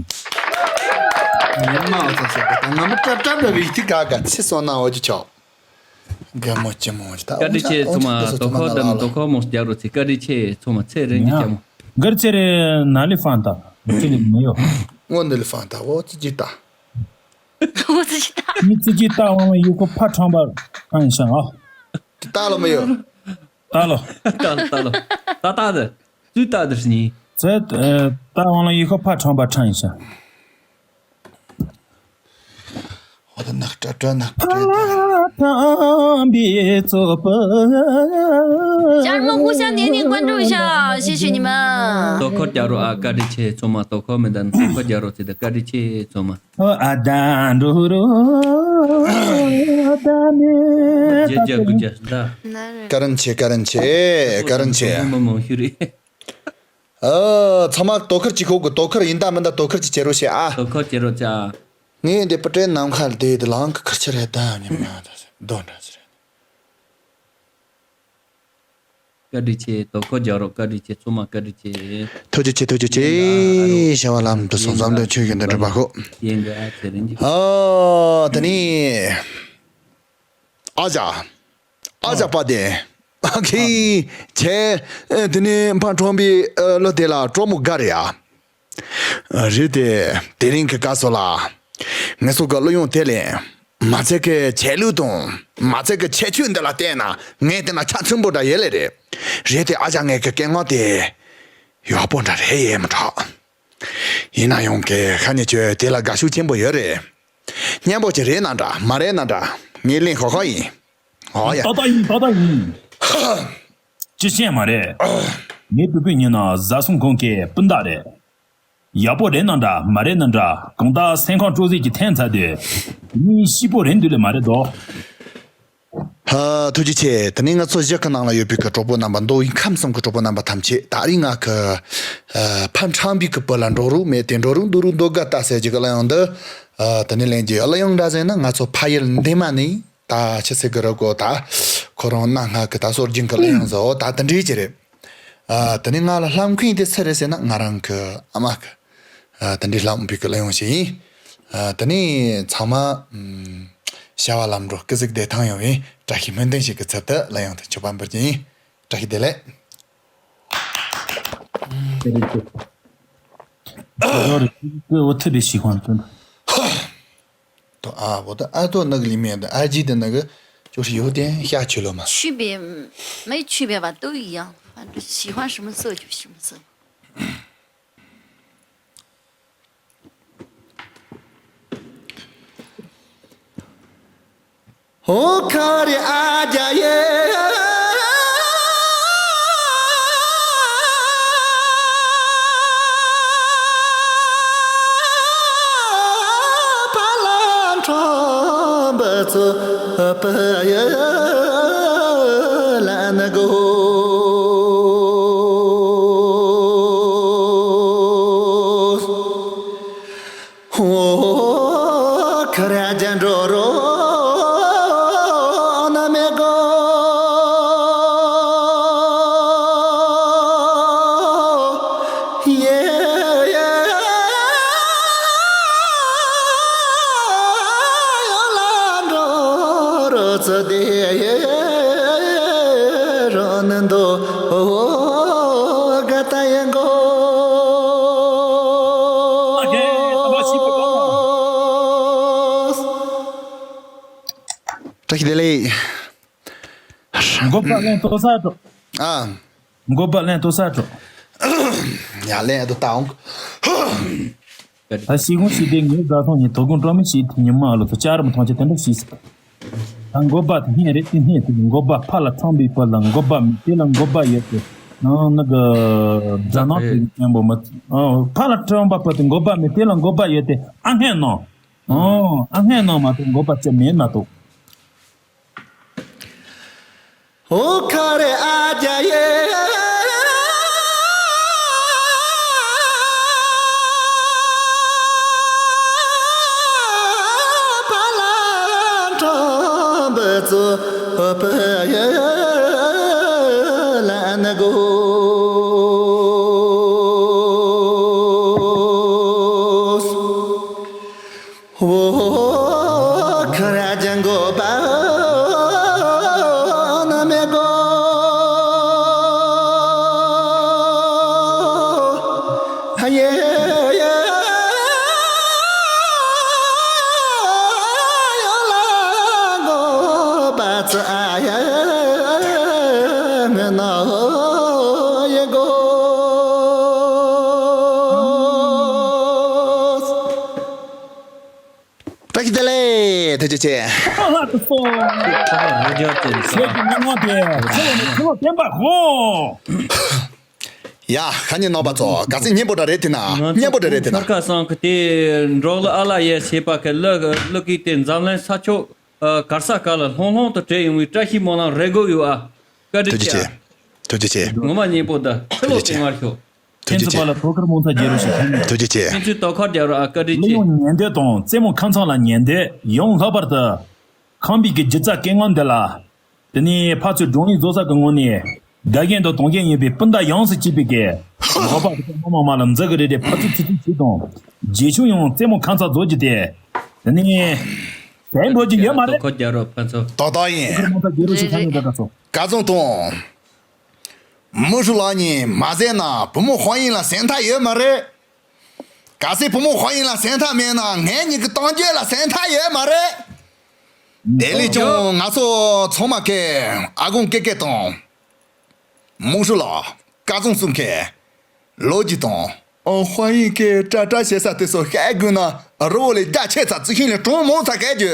ཉན་མ་ཨོ་ཙམ་ཟེར་བ་དང་ང་མི་ཀྲབ་ཀྲབ་ར་བའི་ཐི་ག་ག་ཚི་སོང་ན་འོ་ཅི་ཆོག་དགའ་མོ་ཅི་མོ་ཅི་ད། བཀའ་དྲིན་ཆེ་ཚང་མ། དོ་ཁོ་དང་དོ་ཁོ་མོ་རྒྱག་རོགས་ཚེ། བཀའ་དྲིན་ཆེ་ཚང་མ། ཚེ་རིང་གི་ཅ་མོ། གར་ཚེ་རེ་ན་ལི་ཧྥང་ཏ་ཚེ་ལི་མི་ཡོ། སྔོན་ནི་ལི་ཧྥང་ཏ་འོ་ཙི་ཅི་ད། འོ་ཙི་ཅི་ད། མི་ཙི་ཅི་ད་ཝང་ལ་ཡུ་ཁོ་ཕ་ཁྲང་པ་ཁང་ཤང་ཨ། ད་ལོ་མི་ཡོ། ད་ལོ། ད་ལོ་ད་ལོ། ད་ད་ད། ཙུའི་ཏ་དེ་ནི། ཙེ། ཏ་ཝང་ལ་ཡི་ཁོ་ཕ་ཁྲང་པ་ཁྲང་ཡིན་ཤ། འོ་ད་ནག་ཏྲ་ཏྲ་ནག་ཏྲ་ཏྲ། ཁྲང་པའི་ཚོ་པ། 家人们互相点点关注一下，谢谢你们。དོ་ཁོ་རྒྱག་རོགས་ཨ། བཀའ་དྲིན་ཆེ་ཚང་མ། དོ་ཁོ་མེ་དན་དོ་ཁོ་རྒྱག་རོགས་ཚེ་ད་བཀའ་དྲིན་ཆེ་ཚང་མ། ཨ་ད་འགྲོ་རོ་ད་ནི། རྒྱ་རྒྱ་ཀུ་རྒྱ་ད། བཀའ་དྲིན་ཆེ། བཀའ་དྲིན་ཆེ། བཀའ་དྲིན་ཆེ། མ་མ་ཤུ་རེ། ཨ། ཚང་མ་དོ་ཁུར་གྱིས་ཤོག་གི། དོ་ཁུར་ཡིན་ད་མིན་ད་དོ་ཁུར་གྱིས་བྱེད་རོགས་བྱེད་ཨ། དོ་ཁུར་བྱེད་རོགས་བྱ། ངས་འདི་པུ་ཏྲའི་ནམ་མཁའ་ལ་བསྡད་དེ་ལང་གི་ཁུར་ཆེ་རེད་ད་ཉི་མ་ད་དོ་འདྲ་ཟེར། བཀའ་དྲིན་ཆེ། དོ་ཁུར་རྒྱག་རོགས། བཀའ་དྲིན་ཆེ། ཚང་མ་བཀའ་དྲིན་ཆེ། ཐུགས་རྗེ་ཆེ། ཐུགས་རྗེ་ཆེ། ཞེ་བ་ལམ་དུ་སོང་ཙམ་དུ་ཆོས་ཀྱི་འདི་འདྲ་པ་ཁོ། ཡིན་གི་ཨ་ཚེ་རིང་གི། ཨ་ད་ནི། ཨ་ཅག་ཨ་ཅག་པ་དེ། ཨ་ཁི། ཁྱེད། དེ་ནི་ཕ་ཁྲོམ་པའི་ལོ་དེ་ལ་གྲོགས་མོ་དགའ་རེད་ཡ། རེད་དེ། དེ་རིང་གི་སྐབས་སུ་ལ། ངེད་ཚོ་གི་གླུ་དབྱངས་དེ་ལས། མ་ཚད་ཀྱི་ཆས་ལུགས་དང་། མ་ཚད་ཀྱི་ཁྱད་ཆོས་འདི་ལ་བལྟས་ན་ངས་བལྟས་ན་ཆ་ཚང་པོ་འདྲ་ཡོད་ལེ་རེད། རེད་དེ་ཨ་ཅག་ངེད་ཀྱི་སྐད་ངག་དེ། ཡག་པོ་འདྲ་རེད་ཡས་མི་དྲག་ཡིན་ན་ཡང་གི་ཤ་ཉེ་ཁྱོད་དེ་ལ་དགའ་ཤུགས་ཆེན་པོ་ཡོད་རེད། སྙན་པོ་ཅིག་རེད་ན་འདྲ་མ་རེད་ན་འདྲ། ངས་གླེང་ཧོ་ཧོ་ཡིན། ཨོ་ཡ། ཏག་ཏག་ཡིན། ཏག་ཏག་ཡིན། ཅི་ཤེས་མ་རེད། ངའི་བུ་སྤུན་ཉིན་ན་བཟའ་ཚང་གང་གི་སྤུན་ཟླ་རེད། ཡག་པོ་རེད་ན་འདྲ་མ་རེད་ན་འདྲ་གང་ལྟར་སེམས་ཁམས་སྤྲོ་སྲིད་ཀྱི་ཐན་ཚ་དུས། མི་སྐྱིད་པོ་རེད་འདུག་ལེ་མ་རེད་དོ། ཧ། ཐུགས་རྗེ་ཆེ། དེ་ནས་ང་ཚོ་གཞིས་ཁ་ནང་ལ་ཡོད་པའི་གི་གྲོགས་པོ་རྣམ་པ་མདོ་དབུས་ཁམས་གསུམ་གི་གྲོགས་པོ་རྣམ་པ་ཐམས་ཅད་ད་རིང་ང་གི་ ཕ་ཁྲམ་པའི་གི་བུ་ལ་འགྲོ་རུ་མེད་དེ་འགྲོ་རུ་འདུག་རུ་འདུག་ག་ལྟ་ཟེར་གྱི་གི་གླུ་དབྱངས་འདི། ཨ། དེ་ནས་ལེན་གྱི་གླུ་དབྱངས་འདྲ་ཟེར་ན་ང་ཚོ་ཕ་ཡུལ་འདན་མ་ནས་ད་ཆི་ཟེར་གི་རེད་གོ། ད་ཁོ་རང་གནའ་སྔ་གི་ད་སྲོལ་རྒྱུན་གི་གླུ་དབྱངས་ཟེར་ད་དེ་འདྲའི་ཅི་རེད། ཨ། དེ་ནས་ང་ལ་ལྷམ་གོན་དེ་སུ་རེད་ཟེར་ན་ང་རང་གི་ཨ་མ་གི། ཨ། དེ་འདྲའི་ལྷམ་གོན་པའི་གི་གླུ་དབྱངས་ཞིག་ཡིན། ཨ། དེ་ནས་ཚང་མ་ཨམ། བྱ་བ་ལམ་འགྲོ་སྐུ་གཟུགས་བདེ་ཐང་ཡོང་བའི་བཀྲ་ཤིས་སྨོན་འདུན་ཞིག་གི་ཚུལ་དུ་གླུ་དབྱངས་དེ་མཆོད་པ་འབུལ་གྱི་ཡིན། བཀྲ་ཤིས་བདེ་ལེགས། ཨ། 我的耳朵那个里面的耳机的那个，就是有点下去了嘛。区别，嗯，没区别吧，都一样，反正喜欢什么色就什么色。 ཧོ་ཁ་རེ་ཨ་རྒྱ་ཡེ། ཕ་ལ་ཁྲོམ་བུ་ཚོ་པ་ཡེ་ལ་ན་གོ། ཁ་ར་ཅན་འགྲོ་རོ་ན་མེ་གོ། ཡེ་ཡེ་ཡ་ལ་འགྲོ་རོ་ཚོ་དེ་ཡེ་རོ་ནན་དོ། ཨོ་ག་ཏ་ཡེ་གོ། བཀྲ་ཤིས་བདེ་ལེགས། མགོ་པ་ལེན་ཏོ་ས་ཏོ། ཨ། མགོ་པ་ལེན་ཏོ་ས་ཏོ། ཡ་ལེན་ཏོ་ཏ་འོང་། ད་ཤི་གུང་ཤི་དེ་ངའི་བཟའ་ཚང་ཉིད་དོ་དགོང་སྤྲོ་མི་ཤི་དེ་ཉི་མ་ལོ་ཚོ་ཅར་མ་ཐོང་ཆེ་དེ་འདྲ་ཤི་སི། ད་མགོ་པ་དེ་སྙེད་རེད་དེ་སྙེད་དེ་མགོ་པ་ཕ་ལ་ཚང་བའི་བུ་ལ་མགོ་པ་མི་དེ་ལ་མགོ་པ་ཡོད་དེ། ཨ་ནི་གི་རྫ་ནག་དེ་སྐྱེན་པོ་མ། ཨ། ཕ་ལ་ཁྲོམ་པ་བུ་དེ་མགོ་པ་མི་དེ་ལ་མགོ་པ་ཡོད་དེ་ཨ་སྙེད་ནོ། ཨོ། ཨ་སྙེད་ནོ་མ་གཏོགས་མགོ་པ་ཅི་མེད་མ་གཏོགས། ཨོ་ཁ་རེ་ཨ་རྒྱ་ཡེ། ཕ་ལ་ཁྲོམ་བུ་ཚོ་པ་ཡེ་ལ་ན་གོ། ཨོ་ཁ་ར་ཅན་གོ་པ་ན་མེ་གོ། ཧ་ཡེ་ཡེ་ཡ་ལ་གོ་པ་ཚ་ཡ་ང་ན་ཡེ་གོ། བཀྲ་ཤིས་བདེ་ལེགས། ཐུགས་རྗེ་ཆེ། ལྷག་ཏུ་སོ། ཁྱེད་ཀྱི་མི་ངོ་དེ་ཁྱེད་ལ་ནི་ཁྱེད་ལ་བསྟན་པ་གོ། ཡ། ཁ་ཉིན་ནོར་བ་ཚོ་ག་ཚོད་སྙན་པོ་འདྲ་རེད་དེ་ན། སྙན་པོ་འདྲ་རེད་དེ་ན། ཆར་ཁ་སང་གི་དེ་འབྲོག་གླུ་ཨ་ལ་ཡེ་ཞེས་པ་གི་གླུ་གླུ་གི་དེ་འཛམ་གླིང་ས་ཕྱོགས་གར་ས་ག་ལ་ལྷུང་ལྷུང་དུ་བྲེལ་ཡོང་བའི་བཀྲ་ཤིས་སྨོན་ལམ་རེ་དགོས་ཡོད་ཨ། བཀའ་དྲིན་ཆེ་ཨ། ཐུགས་རྗེ་ཆེ། ངོ་མ་སྙན་པོ་ད་ཁྱེད་ལོ་དེ་ངར་ཤོག། ཐེངས་ཐུགས་རྗེ་ཆེ། ཚོ་པ་ལ་ཐོ་ཁར་རྨོངས་ཚ་རྒྱལ་རོ་ཞིག་ཐོན་ནས། ཐུགས་རྗེ་ཆེ། ཕན་ཚུན་ཏོག་ཁར་རྒྱག་རོགས་ཨ། བཀའ་དྲིན་ཆེ། གླུ་དབྱངས་ཉན་འདོད་དང་རྩེད་མོ་ཁ་མཚམས་ལ་ཉན་འདོད་ཡོངས་ལྷག་པར་དུ། ཁམས་པའི་གི་སྒྱུ་རྩལ་སྐད་ངག་འདི་ལ། དེ་ནས་ཕར་ཚུར་བགྲོ་གླེང་བཟོ་ས་གི་ངོས་ནས། དགའ་ཞེན་དང་དུང་ཞེན་ཡོད་པའི་སྤུན་ཟླ་ཡོངས་སུ་གཅིག་པའི་གི། མགོ་པ་གི་མ་མ་མ་ལ་འཛུལ་གི་རེད་དེ་ཕར་ཚུར་ཚིག་ཚིག་བྱེད་དང་། རྗེས་ཤུལ་ཡང་རྩེད་མོ་ཁ་མཚམས་རྫོགས་ཀྱི་དེ། དེ་ནས། དེ་འགྲོ་གི་ཡོད་མ་རེད། ཏོག་ཁར་རྒྱག་རོགས་ཕན་ཚུན། ཏོག་ཏོག་ཡིན། ཐོ་ཁར་རྨོངས་ཚ་རྒྱལ་རོ་ཞིག་ཐོན་ནས་ད་ལྟ་སོ། ག་ཚོང་དང་། མུ་ཧྲུ་ལགས་གཉིས་མ་ཟེར་ན་བུ་མོ་ཧོ་ཡིན་ལ་སེམས་ཐག་ཡོད་མ་རེད། གལ་སྲིད་བུ་མོ་ཧོ་ཡིན་ལ་སེམས་ཐག་མེད་ན་ངའི་གཉིས་ཀྱི་གཏམ་རྒྱུད་ལ་སེམས་ཐག་ཡོད་མ་རེད། དེ་ལས་ཀྱང་ང་ཚོ་ཚང་མ་གི་ཨ་གོང་ཀེ་ཀེ་དང་། མུ་ཧྲུ་ལགས་སྐལ་བཟང་གསུམ་གི་ལོ་རྒྱུས་དང་། ཨོ་ཧོ་ཡིན་གི་ཏྲ་ཏྲ་བྱེད་ས་དེ་ཚོ་བཤད་དགོས་ན་རི་བོ་ལས་རྒྱ་ཆེ་ཚ་རྩི་ཤིང་ལས་གྲོང་མང་ཚ་བཤད་རྒྱུ།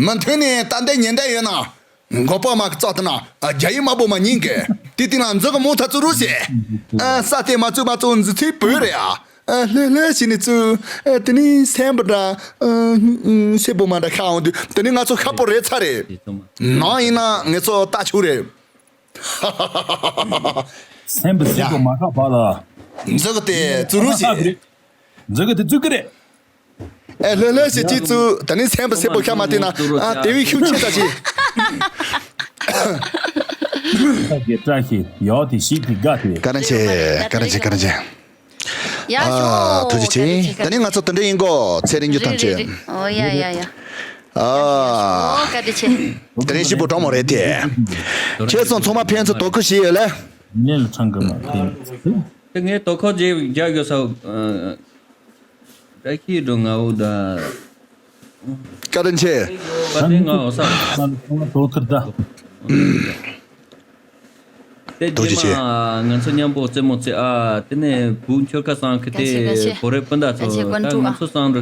མུ་མཐུད་ནས་ལྟ་འདོད་ཉན་འདོད་ཡོད་ན། མགོ་པ་མ་གི་རྩ་དེ་ན་རྒྱ་ཡིག་དམར་པོ་མ་ཉིན་གི་དེ་དེ་ན་འཛུལ་གི་མོ་ཐ་ཚུ་རུ་ཟེ། ས་དེ་མ་ཚུགས་མ་ཚུགས་འཛུལ་ཚེ་བོད་རེད་ཨ། ལྷོད་ལྷོད་བྱས་ནས་ཚུ། དེ་ནས་སེམས་པ་འདྲ། སེམས་པོ་མ་འདྲ་ཤ་འོང་དུས་དེ་ནས་ང་ཚོ་ཤ་པོ་རེད་ཚ་རེད། ནང་ཡིན་ན་ངེད་ཚོ་ལྟ་ཆོག་རེད། སེམས་པ་སེམས་པོ་མ་ཁ་བ་ལ། འཛུགས་དེ་བཙུགས་རོགས་བྱེད། འཛུགས་དེ་བཙུགས་ཀྱི་རེད། ཨེ་ལྷོད་ལྷོད་ཞེས་ཅིག་བཙུགས། ད་ནི་སེམས་པ་སེ་པོ་ཤ་མ་བལྟས་ན། ཨ་དེ་བས་ཤུགས་ཆེ་ས་ཞིག་བཀྲ་ཤིས་བཀྲ་ཤིས་ཡོད་དེ་ཞིག་གི་དགའ་དེ། བཀའ་དྲིན་ཆེ། བཀའ་དྲིན་ཆེ། བཀའ་དྲིན་ཆེ། ཡ་ཨ་ཐུགས་རྗེ་ཆེ། ད་ནི་ང་ཚོ་དེ་འདྲ་ཡིན་གོ། ཚེ་རིང་རྒྱུ་ཐམས་ཅད། ཨོ་ཡ་ཡ་ཡ། ཨ་ཨོ་བཀའ་དྲིན་ཆེ། དེ་རིང་ཞིབ་པོ་གྲོགས་མོ་རེད་དེ། ཁྱེད་ཚོ་ཚང་མ་ཕན་ཚུན་དོ་ཁུར་བྱེད་ཡོད་ལེ། ངས་ལ་ཚང་གི་མ་ཕན། དེ་ངས་དོ་ཁུར་རྒྱག་དགོས་ས། བཀྲ་ཤིས་སྒྲོལ་ལྔ་བོ་ད། བཀའ་དྲིན་ཆེ། བཀའ་དྲིན་ང་འོ་ས། དོ་ཁུར་ད། དེ་ཐུགས་རྗེ་ཆེ། རྗེས་མ་ང་ཚོ་མཉམ་པོ་རྩེད་མོ་རྩེ་ཨ། དེ་ནས་བུ་ཁྱོད་ཁ་སང་ཁི་དེ་བོ་རེ་སྤུན་ཟླ་ཚོ་ད་ང་ཚོ་སང་འགྲོ།